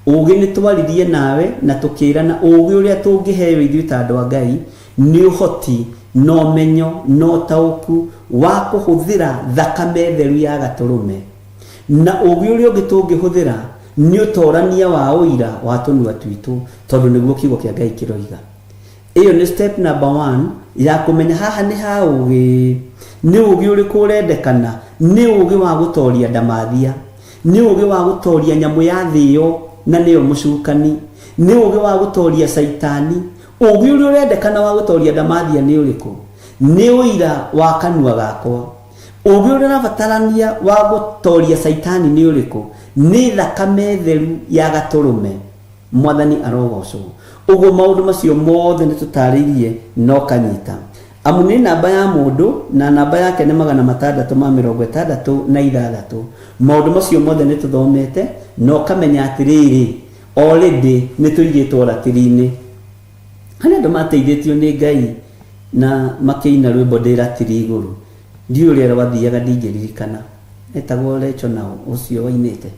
Ũũgĩ nĩ twaririe nawe na tũkĩrana ũũgĩ ũrĩa tũngĩheo ithuĩ ta andũ a Ngai nĩ ũhoti na ũmenyo na ũtaũku wa kũhũthĩra thakame theru ya Gatũrũme. Na ũũgĩ ũrĩa ũngĩ tũngĩhũthĩra nĩ ũtorania wa ũira wa tũnua twitũ tondũ nĩguo kiugo kĩa Ngai kĩroiga. Ĩyo nĩ step number one ya kũmenya haha nĩ ha ũgĩ, nĩ ũgĩ ũrĩkũ ũrendekana, nĩ ũgĩ wa gũtoria ndamathia, nĩ ũgĩ wa gũtoria nyamũ ya thĩ ĩyo na nĩyo mũcukani, nĩ ũgĩ wa gũtoria caitani. Ũgĩ ũrĩa ũrendekana wa gũtoria ndamathia nĩ ũrĩkũ? Nĩ ũira wa kanua gakwa. Ũgĩ ũrĩa ũrabatarania wa gũtoria caitani nĩ ũrĩkũ? Nĩ thakame theru ya gatũrũme. Mwathani arogocwo. Ũguo maũndũ macio mothe nĩ tũtarĩirie na ũkanyita. Amu nĩ namba ya mũndũ, na namba yake nĩ 666. Maũndũ macio mothe nĩ tũthomete na ũkamenya atĩrĩrĩ, already nĩ tũigĩtwo ratiri-inĩ. Harĩ andũ mateithĩtio nĩ Ngai na makĩina rwĩmbo ndĩ ratiri igũrũ. Ndiũĩ ũrĩa rwathiaga ndingĩririkana. Etagwo Recho na ũcio wainĩte.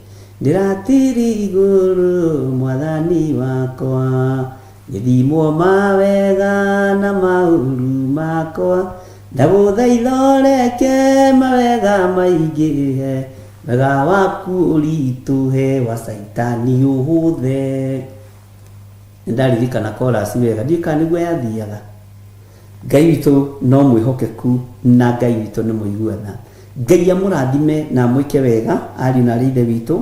Ndĩ ratiri igũrũ mwathani wakwa, ngĩthimwo mawega na maũru makwa, ndagũthaitha ũreke mawega maingĩhe, wega waku ũritũhe wa caitani ũhũthe. Nĩndaririkana chorus wega, ndiũĩ kana nĩguo yathiaga. Ngai witũ no mwĩhokeku na Ngai witũ nĩ mũigua tha. Ngai amũrathime na amwĩke wega ariũ na arĩ ithe witũ.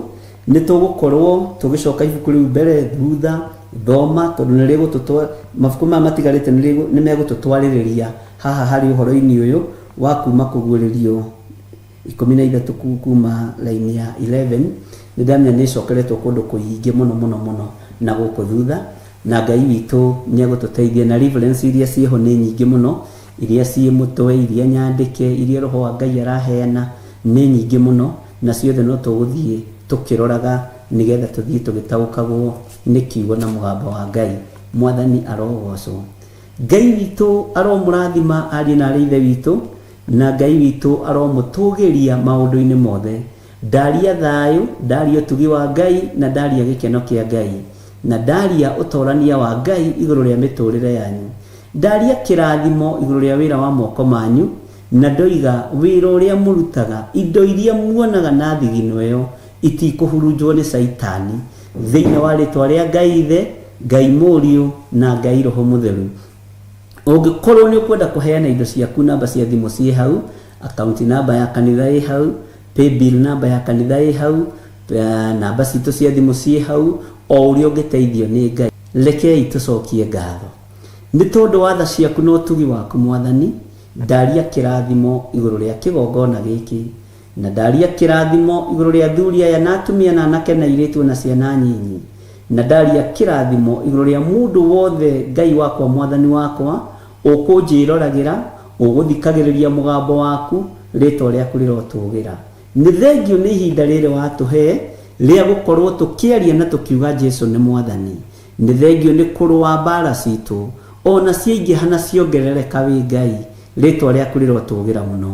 Nĩ tũgũkorwo tũgĩcoka ibuku rĩu mbere thutha, thoma tondũ nĩ rĩgũtũtwa mabuku maya matigarĩte nĩ megũtũtwarĩrĩria haha harĩ ũhoro-inĩ ũyũ wa kuma kũguũrĩrio 13 kuma raini ya 11. Nĩ ndamenya nĩ ĩcokeretwo kũndũ kũingĩ mũno mũno mũno na gũkũ thutha, na Ngai witũ nĩ egũtũteithia, na reference iria ciĩho nĩ nyingĩ mũno, iria ciĩ mũtwe, iria nyandĩke, iria Roho wa Ngai araheana nĩ nyingĩ mũno, na ciothe no tũgũthiĩ tũkĩroraga nĩgetha tũthiĩ tũgĩtaũkagwo nĩ kiugo na mũgambo wa Ngai. Mwathani arogocwo. Ngai witũ aromũrathima ariũ na arĩ ithe witũ, na Ngai witũ aromũtũgĩria maũndũ-inĩ mothe. Ndaria thayũ, ndaria ũtugi wa Ngai, na ndaria gĩkeno kĩa Ngai, na ndaria ũtorania wa Ngai igũrũ rĩa mĩtũrĩre yanyu. Ndaria kĩrathimo igũrũ rĩa wĩra wa moko manyu, na ndoiga wĩra ũrĩa mũrutaga, indo iria muonaga na thigino ĩyo itikũhurunjwo nĩ Caitani, thĩinĩ wa rĩtwa rĩa Ngai Ithe, Ngai Mũriũ, na Ngai Roho Mũtheru. Ũngĩkorwo nĩ ũkwenda kũheana indo ciaku, namba cia thimũ ciĩ hau, account number ya kanitha ĩ hau, paybill number ya kanitha ĩ hau, namba citũ cia thimũ ciĩ hau, o ũrĩa ũngĩteithio nĩ Ngai. Rekei tũcokie ngatho nĩ tondũ wa tha ciaku na ũtugi waku Mwathani. Ndaria kĩrathimo igũrũ rĩa kĩgongona gĩkĩ, na ndaria kĩrathimo igũrũ rĩa athuri aya na atumia na anake na airĩtu na ciana nyinyi, na ndaria kĩrathimo igũrũ rĩa mũndũ wothe Ngai wakwa Mwathani wakwa ũkũnjĩroragĩra, ũgũthikagĩrĩria mũgambo waku, rĩtwa rĩaku rĩrotũgĩra. Nĩ thengiũ nĩ ihinda rĩrĩ watũhe, Rĩa gũkorwo tũkĩaria na tũkiuga Jesu nĩ Mwathani. Nĩ thengio nĩ kũrũa mbara citũ, ona ciaingĩha na ciongerereka wĩ Ngai, rĩtwa rĩaku rĩrotũgĩra mũno.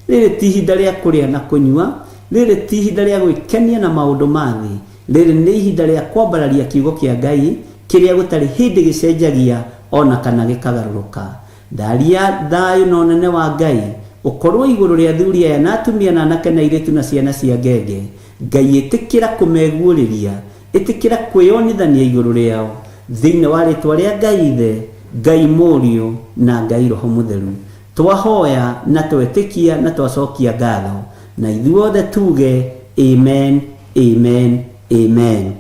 Rĩrĩ ti ihinda rĩa kũrĩa na kũnyua, rĩrĩ ti ihinda rĩa gwĩkenia na maũndũ ma thĩ, rĩrĩ nĩ ihinda rĩa kwambararia kiugo kĩa Ngai kĩrĩa gũtarĩ hĩndĩ gĩcenjagia ona kana gĩkagarũrũka. Ndaria thayũ na ũnene wa Ngai ũkorwo igũrũ rĩa athuri aya na atumia na anake na airĩtu na ciana cia ngenge. Ngai ĩtĩkĩra kũmeguũrĩria, ĩtĩkĩra kwĩyonithania igũrũ rĩao, thĩinĩ wa rĩtwa rĩa Ngai Ithe, Ngai Mũriũ na Ngai Roho Mũtheru. Twahoya na twetĩkia na twacokia ngatho, na ithuothe tuge amen, amen, amen.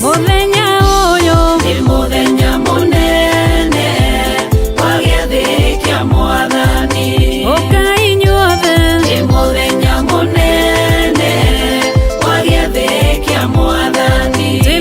Mũthenya ũyũ Nĩ mũthenya mũnene wa gĩathĩ kĩa Mwathani. Ũkai inyuothe Nĩ mũthenya mũnene wa gĩathĩ kĩa Mwathani. Twĩ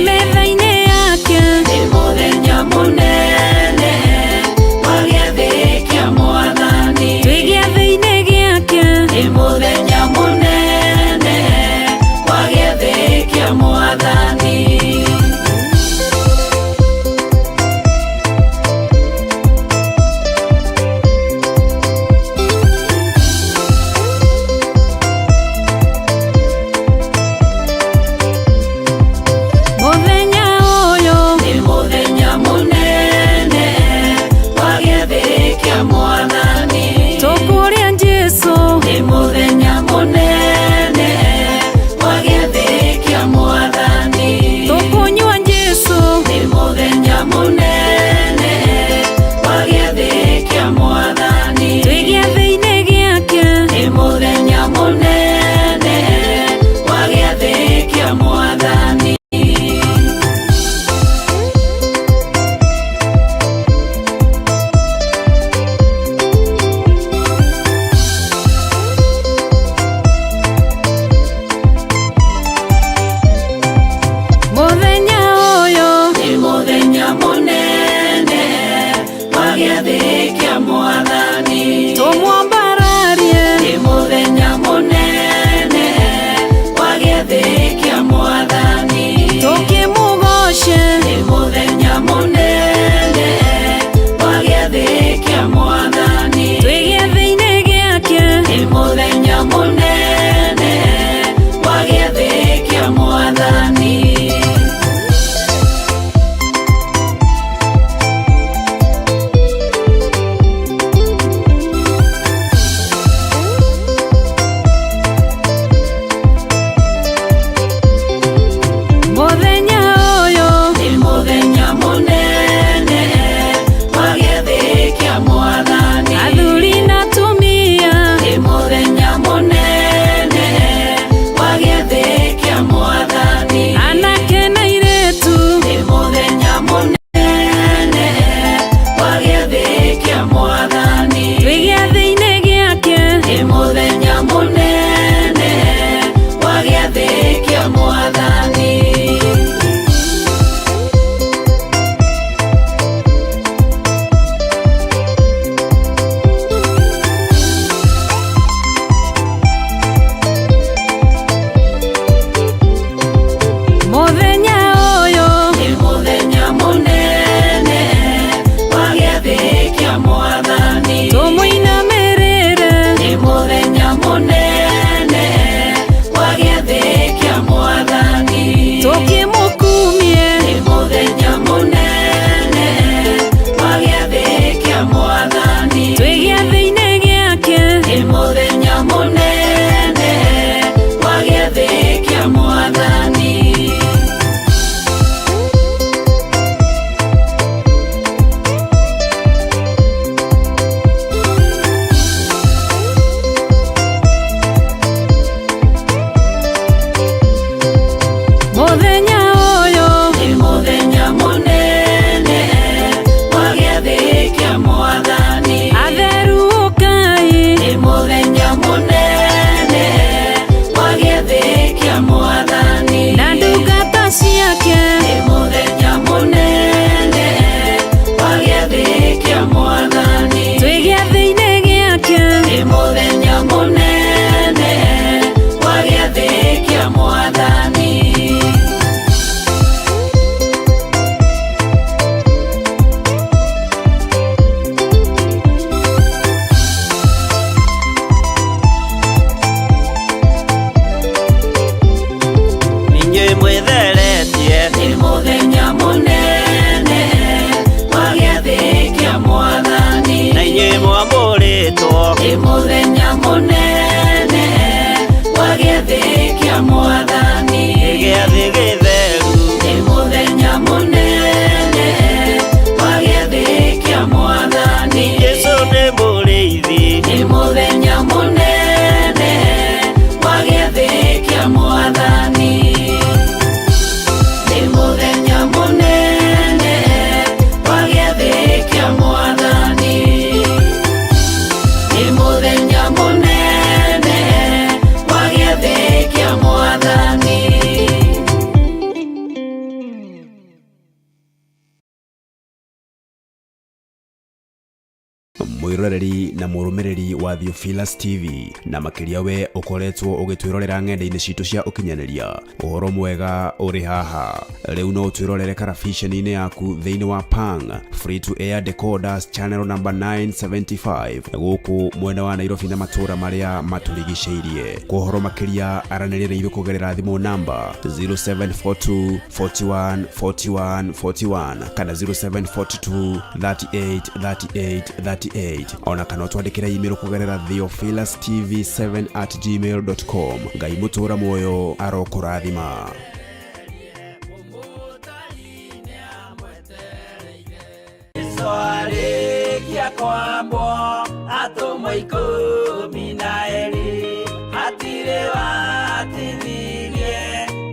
kĩa Mwathani. Nĩ gĩathĩ gĩtheru. Nĩ mũthenya mũnene wa gĩathĩ kĩa Mwathani. Jesũ nĩ mũrĩithi. Nĩ mũthenya mũnene wa gĩathĩ kĩa Mwathani. Nĩ mũthenya mũnene wa gĩathĩ kĩa Mwathani. Nĩ mũthenya mũnene wa gĩathĩ kĩa Mwathani. Mwiroreri na mũrũmĩrĩri wa Theophilus TV na makĩria we ũkoretwo ũgĩtwĩrorera ng'enda-inĩ citũ cia ũkinyanĩria, ũhoro mwega ũrĩ haha. Rĩu no ũtwĩrorere karabiceni-inĩ yaku thĩinĩ wa Pang Free to Air Decoders channel number 975 gũkũ mwena wa Nairobi na matũũra marĩa matũrigicĩirie. Kwa ũhoro makĩria aranĩria na ithuĩ kũgerera thimũ namba 0742 41 41 41 kana 0742 38 38 38 ona kana ũtwandĩkĩre email kũgerera theophilustv7@gmail.com. Ngai mũtũũra muoyo arokũrathima. Jesũ arĩkia kwambwo atũmwo 12 hatirĩ watithirie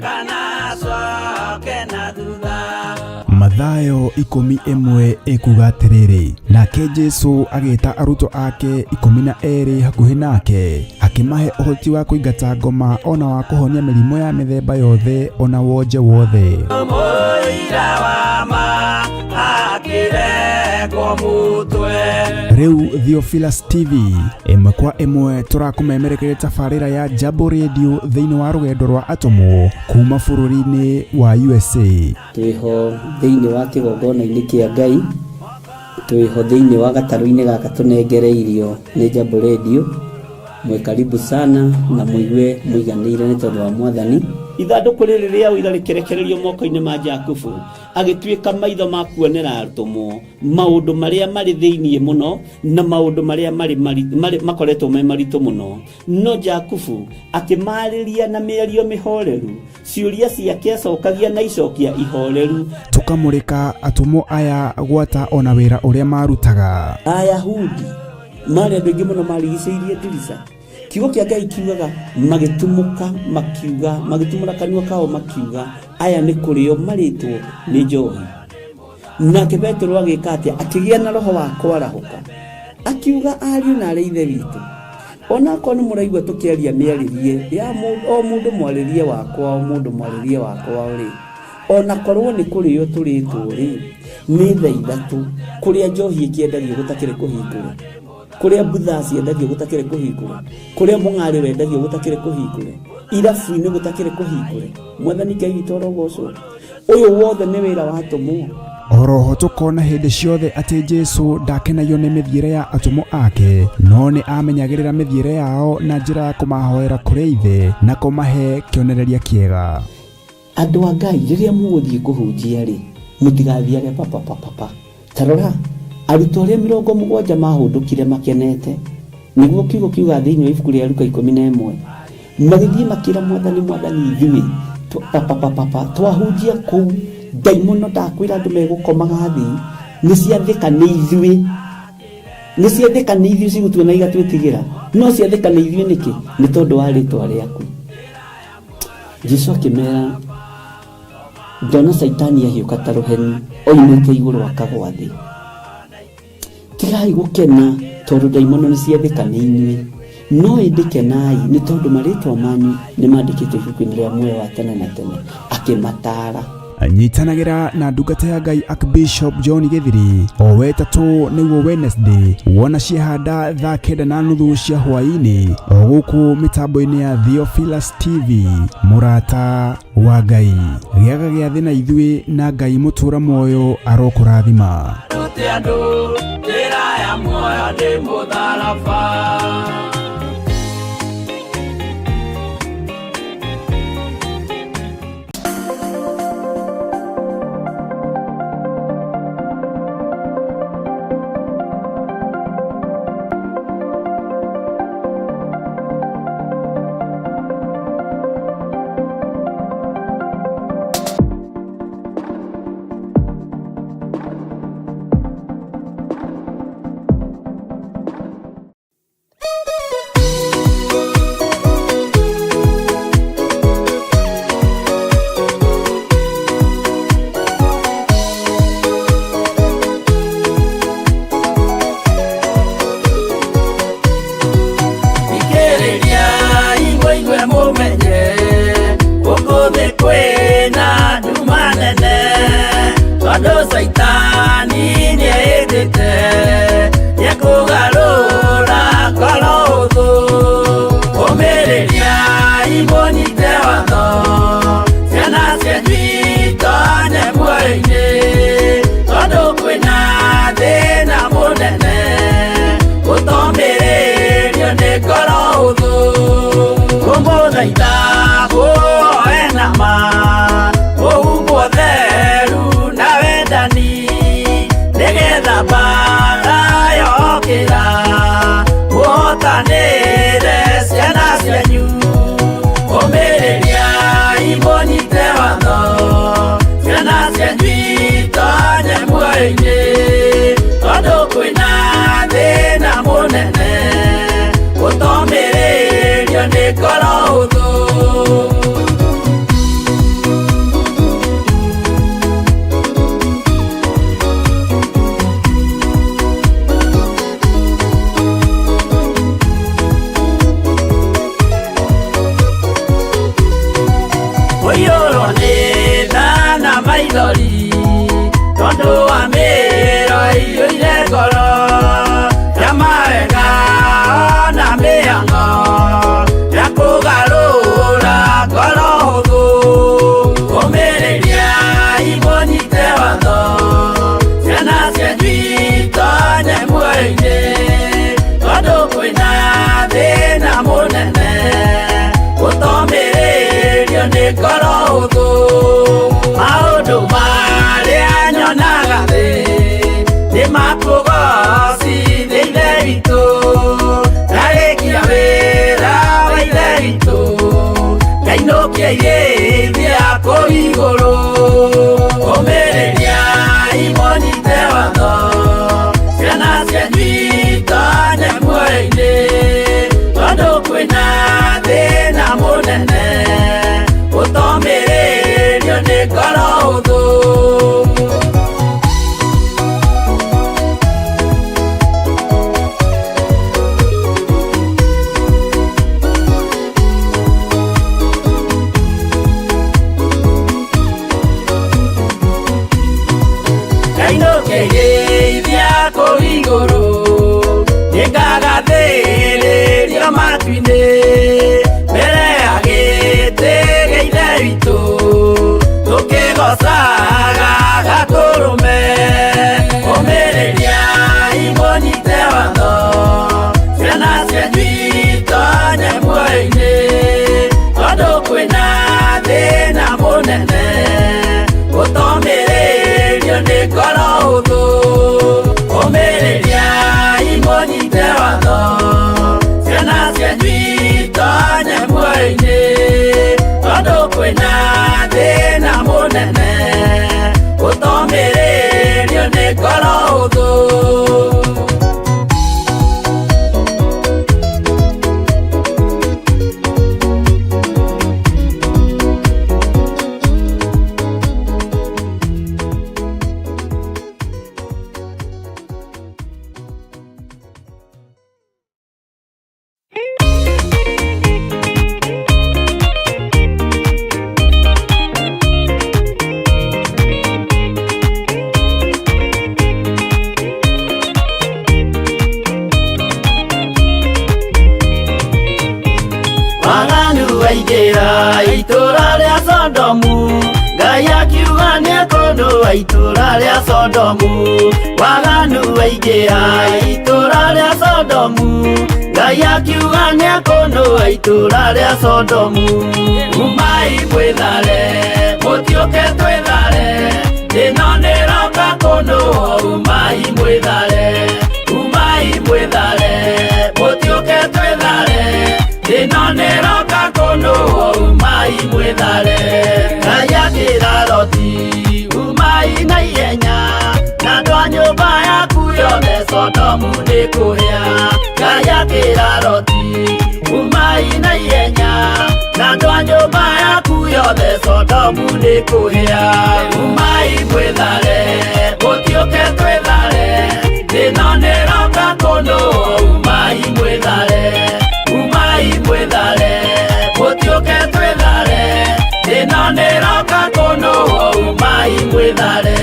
kana acoke na thutha. Mathayo 11 ĩkuga atĩrĩrĩ, nake Jesũ agĩta arutwo ake 12 hakuhĩ nake, akĩmahe ũhoti wa kũingata ngoma ona wa kũhonia mĩrimũ ya mĩthemba yothe ona wonje wothe. Mũira wa ma akĩrengwo mũtwe. Rĩu Theophilus TV ĩmwe kwa ĩmwe tũrakũmemerekeria tabarĩra ya Jambo Radio thĩinĩ wa rũgendo rwa atũmwo kuma bũrũri-inĩ wa USA. Twĩho thĩinĩ wa kĩgongona-inĩ kĩa Ngai, twĩho thĩinĩ wa gatarũ-inĩ gaka tũnengereirio nĩ Jambo Radio. Mwĩ karibu sana na mũigue mũiganĩire nĩ tondũ wa Mwathani. Ithandũkũ rĩrĩ rĩa ũira rĩkĩrekererio moko-inĩ ma Jakubu, agĩtuĩka maitho ma kuonera atũmwo maũndũ marĩa marĩ thĩinĩ mũno na maũndũ marĩa marĩ makoretwo me maritũ mũno. No Jakubu akĩmarĩria na mĩario mĩhoreru, ciũria ciake acokagia na icokia ihoreru. Tũkamũrĩka atũmwo aya gwata ona wĩra ũrĩa marutaga. Ayahudi marĩ andũ aingĩ mũno marigicĩirie ndirica. Kiugo kĩa Ngai kiugaga magĩtumũka makiuga, magĩtumũra kanua kao makiuga, aya nĩ kũrĩo marĩtwo nĩ njohi. Nake Petero agĩka atĩa? Akĩgĩa na roho wa kwarahũka, akiuga ariũ na arĩ ithe witũ, onakorwo nĩ mũraigua tũkĩaria mĩarĩrie ya o mũndũ mwarĩrie wakwa, o mũndũ mwarĩrie wakwa rĩ, onakorwo nĩ kũrĩo tũrĩtwo rĩ, nĩ thaa 3 kũrĩa njohi ĩkĩendagio gũtakĩrĩ kũhingũre, kũrĩa mbutha ciendagio gũtakĩrĩ kũhingũre, kũrĩa mũng'arĩ wendagio gũtakĩrĩ kũhingũre, irabu-inĩ gũtakĩrĩ kũhingũre. Mwathani Ngai witũ arogocwo. Ũyũ wothe nĩ wĩra wa atũmwo. Oroho tũkona hĩndĩ ciothe atĩ Jesũ ndakenagio nĩ mĩthiĩre ya atũmwo ake, no nĩ amenyagĩrĩra mĩthiĩre yao na njĩra ya kũmahoera kũrĩ Ithe na kũmahe kĩonereria kĩega. Andũ a Ngai rĩrĩa mũgũthiĩ kũhunjia rĩ, mũtigathiage papapapapa. Ta rora arutwo arĩa 70 mahũndũkire makenete, nĩguo kiugo kiuga thĩinĩ wa ibuku rĩa Luka 11, magĩthiĩ makĩra Mwathani, Mwathani ithuĩ papapapapa twahunjia kũu ndaimono ndakwĩra andũ megũkomaga thĩ, nĩ ciathĩka nĩ ithuĩ, nĩ ciathĩka nĩ ithuĩ cigũtuona igatwĩtigĩra, no ciathĩka nĩ ithuĩ nĩkĩ? Nĩ tondũ wa rĩtwa rĩaku. Jesũ akĩmera, ndona Caitani ahiũka ta rũheni oimĩte igũrũ akagwa thĩ. Tigai gũkena tondũ ndaimono nĩ ciathĩka nĩ inyuĩ, no ĩndĩ kenai nĩ tondũ marĩtwa manyu nĩ mandĩkĩtwo ibuku-inĩ rĩa muoyo wa tene na tene. Akĩmataara. Nyitanagĩra na ndungata ya Ngai Archbishop John Gĩthiri o wetatũ nĩguo Wednesday wona ciahanda thaa 9:30 cia hwaĩ-inĩ o gũkũ mĩtambo-inĩ ya Theophilus TV. Mũrata wa Ngai, gĩaga gĩathĩ na ithuĩ na Ngai mũtũũra muoyo arokũrathima. Rute andũ njĩra ya muoyo nĩ mũtharaba. Caitani nĩehĩtĩte nĩekũgarũra ngoro hũthũ. Ũmĩrĩriai mũnyite watho, ciana cianyu itonye muoyo-inĩ, tondũ kwĩna thĩna mũnene ũtomĩrĩrio nĩ ngoro hũthũ. Kũmũthaitha mũhoe na ma, mũhumbwo theru na wendani, nĩgetha mbaara yokĩra mũhotanĩre ciana cianyu. Ũmĩrĩriai mũnyite watho, ciana cianyu itonye muoyo-inĩ, tondũ kwĩna thĩna mũnene ũtomĩrĩrio nĩ ngoro hũthũ. Mũiyũrwo nĩ tha na maithori, tondũ wa mĩĩro ĩiyũire ngoro ya mawega na mĩhang'o ya kũgarũra ngoro hũthũ. Ũmĩrĩriai mũnyite watho, ciana cianyu itonye muoyo-inĩ, tondũ kwĩna thĩna mũnene ũtomĩrĩrio nĩ ngoro hũthũ. Maũndũ marĩa nyonaga thĩ nĩ makũgocithia Ithe witũ, ndarĩkia wĩra wa Ithe witũ, ngainũkia irĩithia kũu igũrũ. Ũmĩrĩriai mũnyite watho, ciana cianyu itonye muoyo-inĩ, tondũ kwĩna thĩna mũnene ũtomĩrĩrio nĩ ngoro hũthũ. Ngainũkĩrĩithia kũu igũrũ, nĩngagathĩrĩrio matu-inĩ, mbere ya gĩtĩ gĩa Ithe witũ, tũkĩgoocaga Gatũrũme. Ũmĩrĩriai mũnyite watho, ciana cianyu itonye muoyo-inĩ, tondũ kwĩna thĩna mũnene ũtomĩrĩrio nĩ ngoro hũthũ. Ũmĩrĩriai mũnyite watho, ciana cianyu itonye muoyo-inĩ, tondũ kwĩna thĩna mũnene ũtomĩrĩrio nĩ ngoro hũthũ. Waganu waingĩra itũũra rĩa Sodomu, Ngai akiuga nĩekũnũa itũũra rĩa Sodomu. Waganu waingĩra itũũra rĩa Sodomu, Ngai akiuga nĩekũnũa itũũra rĩa Sodomu. Umai mwĩthare, mũtiũke twĩthare, ĩno nĩroka kũnũa. Umai mwĩthare, umai mwĩthare, mũtiũke twĩthare, ĩno nĩroka kũnũa. Umai mwĩthare. Ngai akĩra Loti, umai na ihenya, na andũ a nyũmba yaku yothe Sodomu nĩkũhĩa. Ngai akĩra Loti, umai na ihenya, na andũ a nyũmba yaku yothe Sodomu nĩkũhĩa. Umai mwĩthare, mũtiũke twĩthare, ĩno nĩroka kũnũa. Umai mwĩthare, umai mwĩthare, mũtiũke twĩthare, ĩno nĩroka kũnũa. Umai mwĩthare.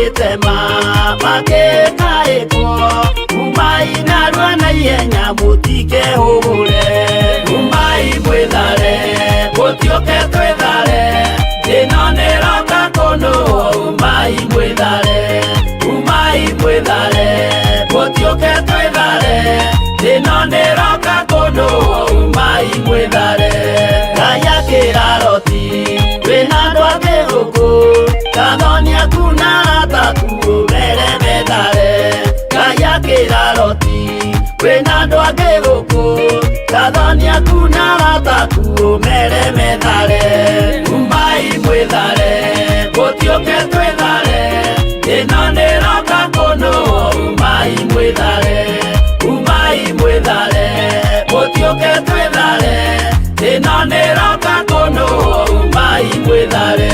magĩtema makĩkaĩtwo umai narua na ihenya mũtikehũgũre umai mwĩthare mũtiũke twĩthare ĩno nĩroka kũnũhwo umai mwĩthare umai mwĩthare mũtiũke twĩthare ĩno nĩroka kũnũhwo umai mwĩthare Ngai akĩra Loti wĩna andũ angĩ gũkũ kathoni aku na arata aku ũmere methare Ngai akĩra Loti wĩna andũ angĩ gũkũ kathoni aku na arata aku ũmere methare umai mwĩthare mũtiũke twĩthare ĩno nĩroka kũnũhwo umai mwĩthare umai mwĩthare mũtiũke twĩthare ĩno nĩroka kũnũhwo umai mwĩthare.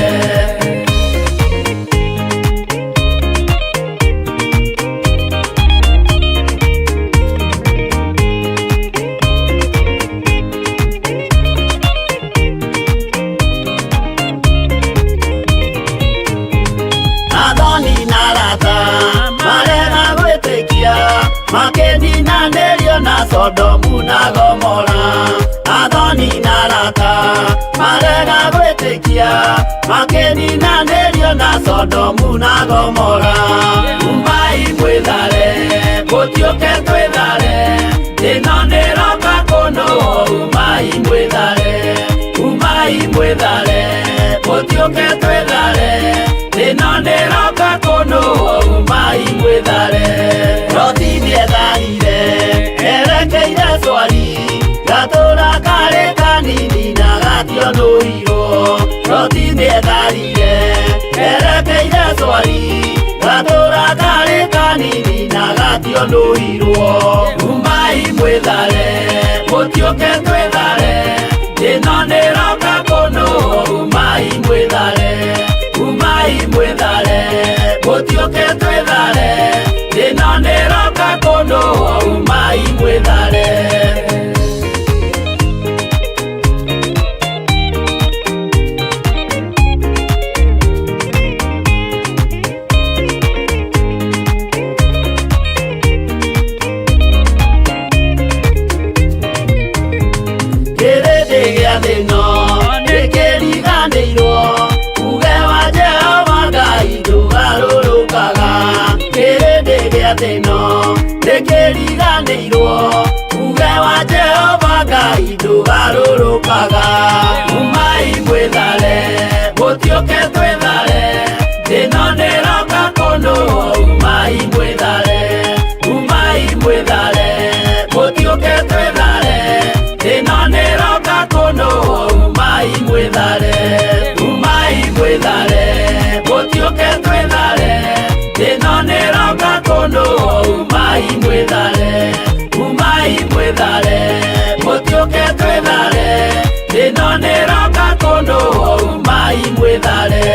Athoni na arata marega gwĩtĩkia makĩninanĩrio na Sodomu na Gomora Athoni na arata marega gwĩtĩkia makĩninanĩrio na Sodomu na Gomora umai mwĩthare mũtiũke twĩthare ĩno nĩroka kũnũhwo umai mwĩthare umai mwĩthare mũtiũke twĩthare ĩno nĩroka kũnũhwo umai mwĩthare Loti nĩetharire erekeire Swari gatũra karĩ kanini na gationũirwo Loti nĩetharire erekeire Swari gatũra karĩ kanini na gationũirwo umai mwĩthare mũtiũke twĩthare ĩno nĩroka kũnũhwo umai mwĩthare umai mwĩthare mũtiũke twĩthare ĩno nĩroka kũnũhwo umai mwĩthare. Kĩrĩndĩ gĩa thĩ ĩno nĩkĩriganĩirwo uge wa Jehova Ngai ndũgarũrũkaga kĩrĩndĩ gĩa thĩ ĩno nĩkĩriganĩirwo uge wa Jehova Ngai ndũgarũrũkaga umai mwĩthare mũtiũke twĩthare ĩno nĩroka kũnũhwo umai mwĩthare umai mwĩthare mũtiũke twĩthare ĩno nĩroka kũnũhwo umai mwĩthare umai mwĩthare mũtiũke twĩthare ĩno nĩroka kũnũhwo umai mwĩthare umai mwĩthare mũtiũke twĩthare ĩno nĩroka kũnũhwo umai mwĩthare.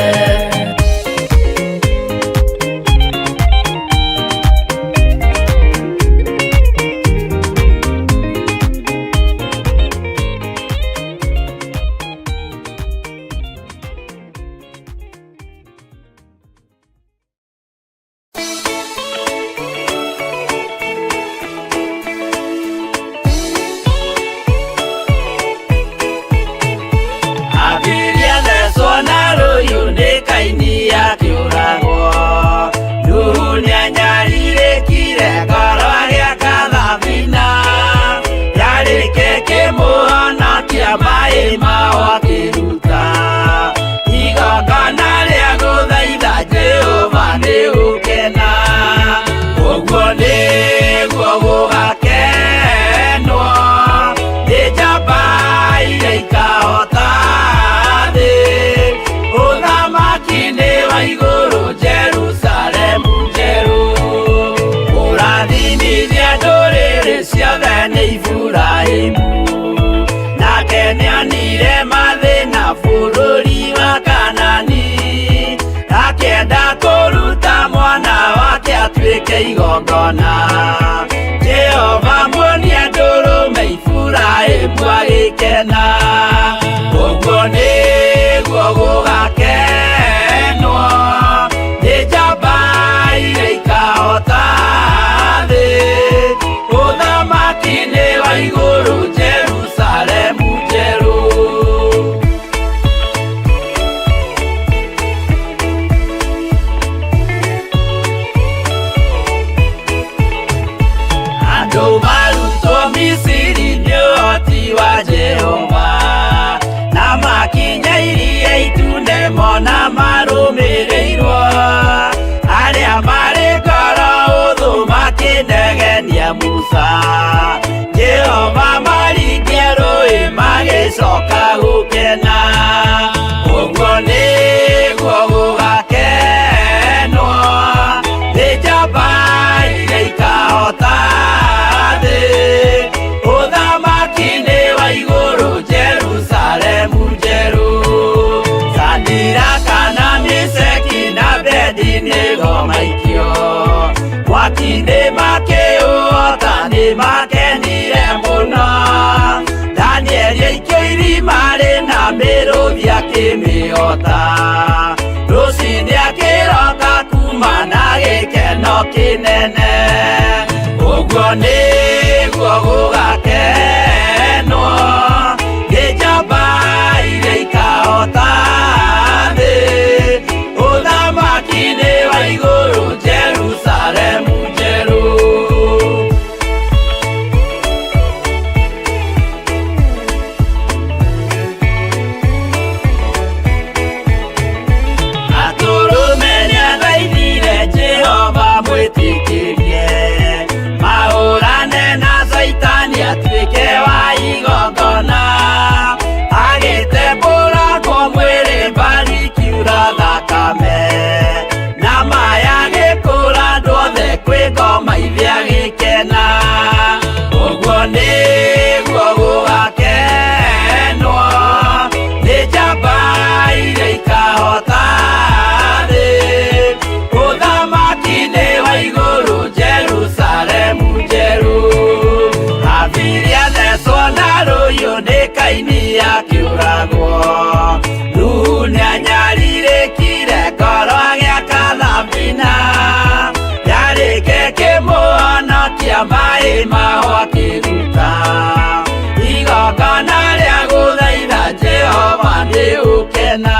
Abiria thecwo na rũhiũ nĩ Kaini akĩũragwo Nuhu nĩanyarirĩkire ngoro agĩaka thabina yarĩke kĩmũhonokia maĩ mao akĩruta igongona rĩa gũthaitha Jehova nĩgũkena ũguo nĩguo gũgakenwo nĩ njamba iria ikahota thĩ ũthamaki nĩ wa igũrũ Jerusalemu njerũ kũrathimithia ndũrĩrĩ ciothe nĩ Iburahĩmu nake nĩonire mathĩna bũrũri wa Kanani akĩenda kũruta mwana wake atuĩke igongona Jehova muonia ndũrũme Iburahĩmu agĩkena ũguo nĩguo gũgakenwo nĩ njamba wa Jehova na makinya iria itune mona marũmĩrĩirwo arĩa marĩ ngoro ũthũ makĩnegenia Musa Jehova maringia rũĩ magĩcoka gũkena ũguo nĩguo gũgakenwo nĩ njamba iria ikahota thĩ ũthamaki-inĩ wa igũrũ Jerusalemu njerũ Sadiraka na Meshaki na Abednego maikio mwaki-inĩ makĩũhota nĩ makenire mũno Danieli aikio irima rĩna mĩrũthi akĩmĩhota rũcinĩ akĩroka kuma na gĩkeno kĩnene ũguo nĩguo gũgakenwo nĩ njamba iria ikahota thĩ ũthamaki-inĩ wa igũrũ Jerusalemu njerũ. Atũrũme nĩathaithire Jehova mwĩtĩkĩrie mahũrane na Caitani atuĩke wa igongona agĩtembũrangwo mwĩrĩ mbari kiura thakame na maya gĩkũra andũ othe kwĩ ngoma ithe agĩkena ũguo nĩguo gũgakenwo nĩ njamba iria ikahota thĩ ũthamaki-inĩ wa igũrũ Jerusalemu njerũ Habili athecwo na rũhiũ nĩ Kaini akĩũragwo Nuhu nĩanyarirĩkire ngoro agĩaka thabina yarĩke kĩmũhonokia maĩ maho akĩruta igongona rĩa gũthaitha Jehova nĩ ũkena.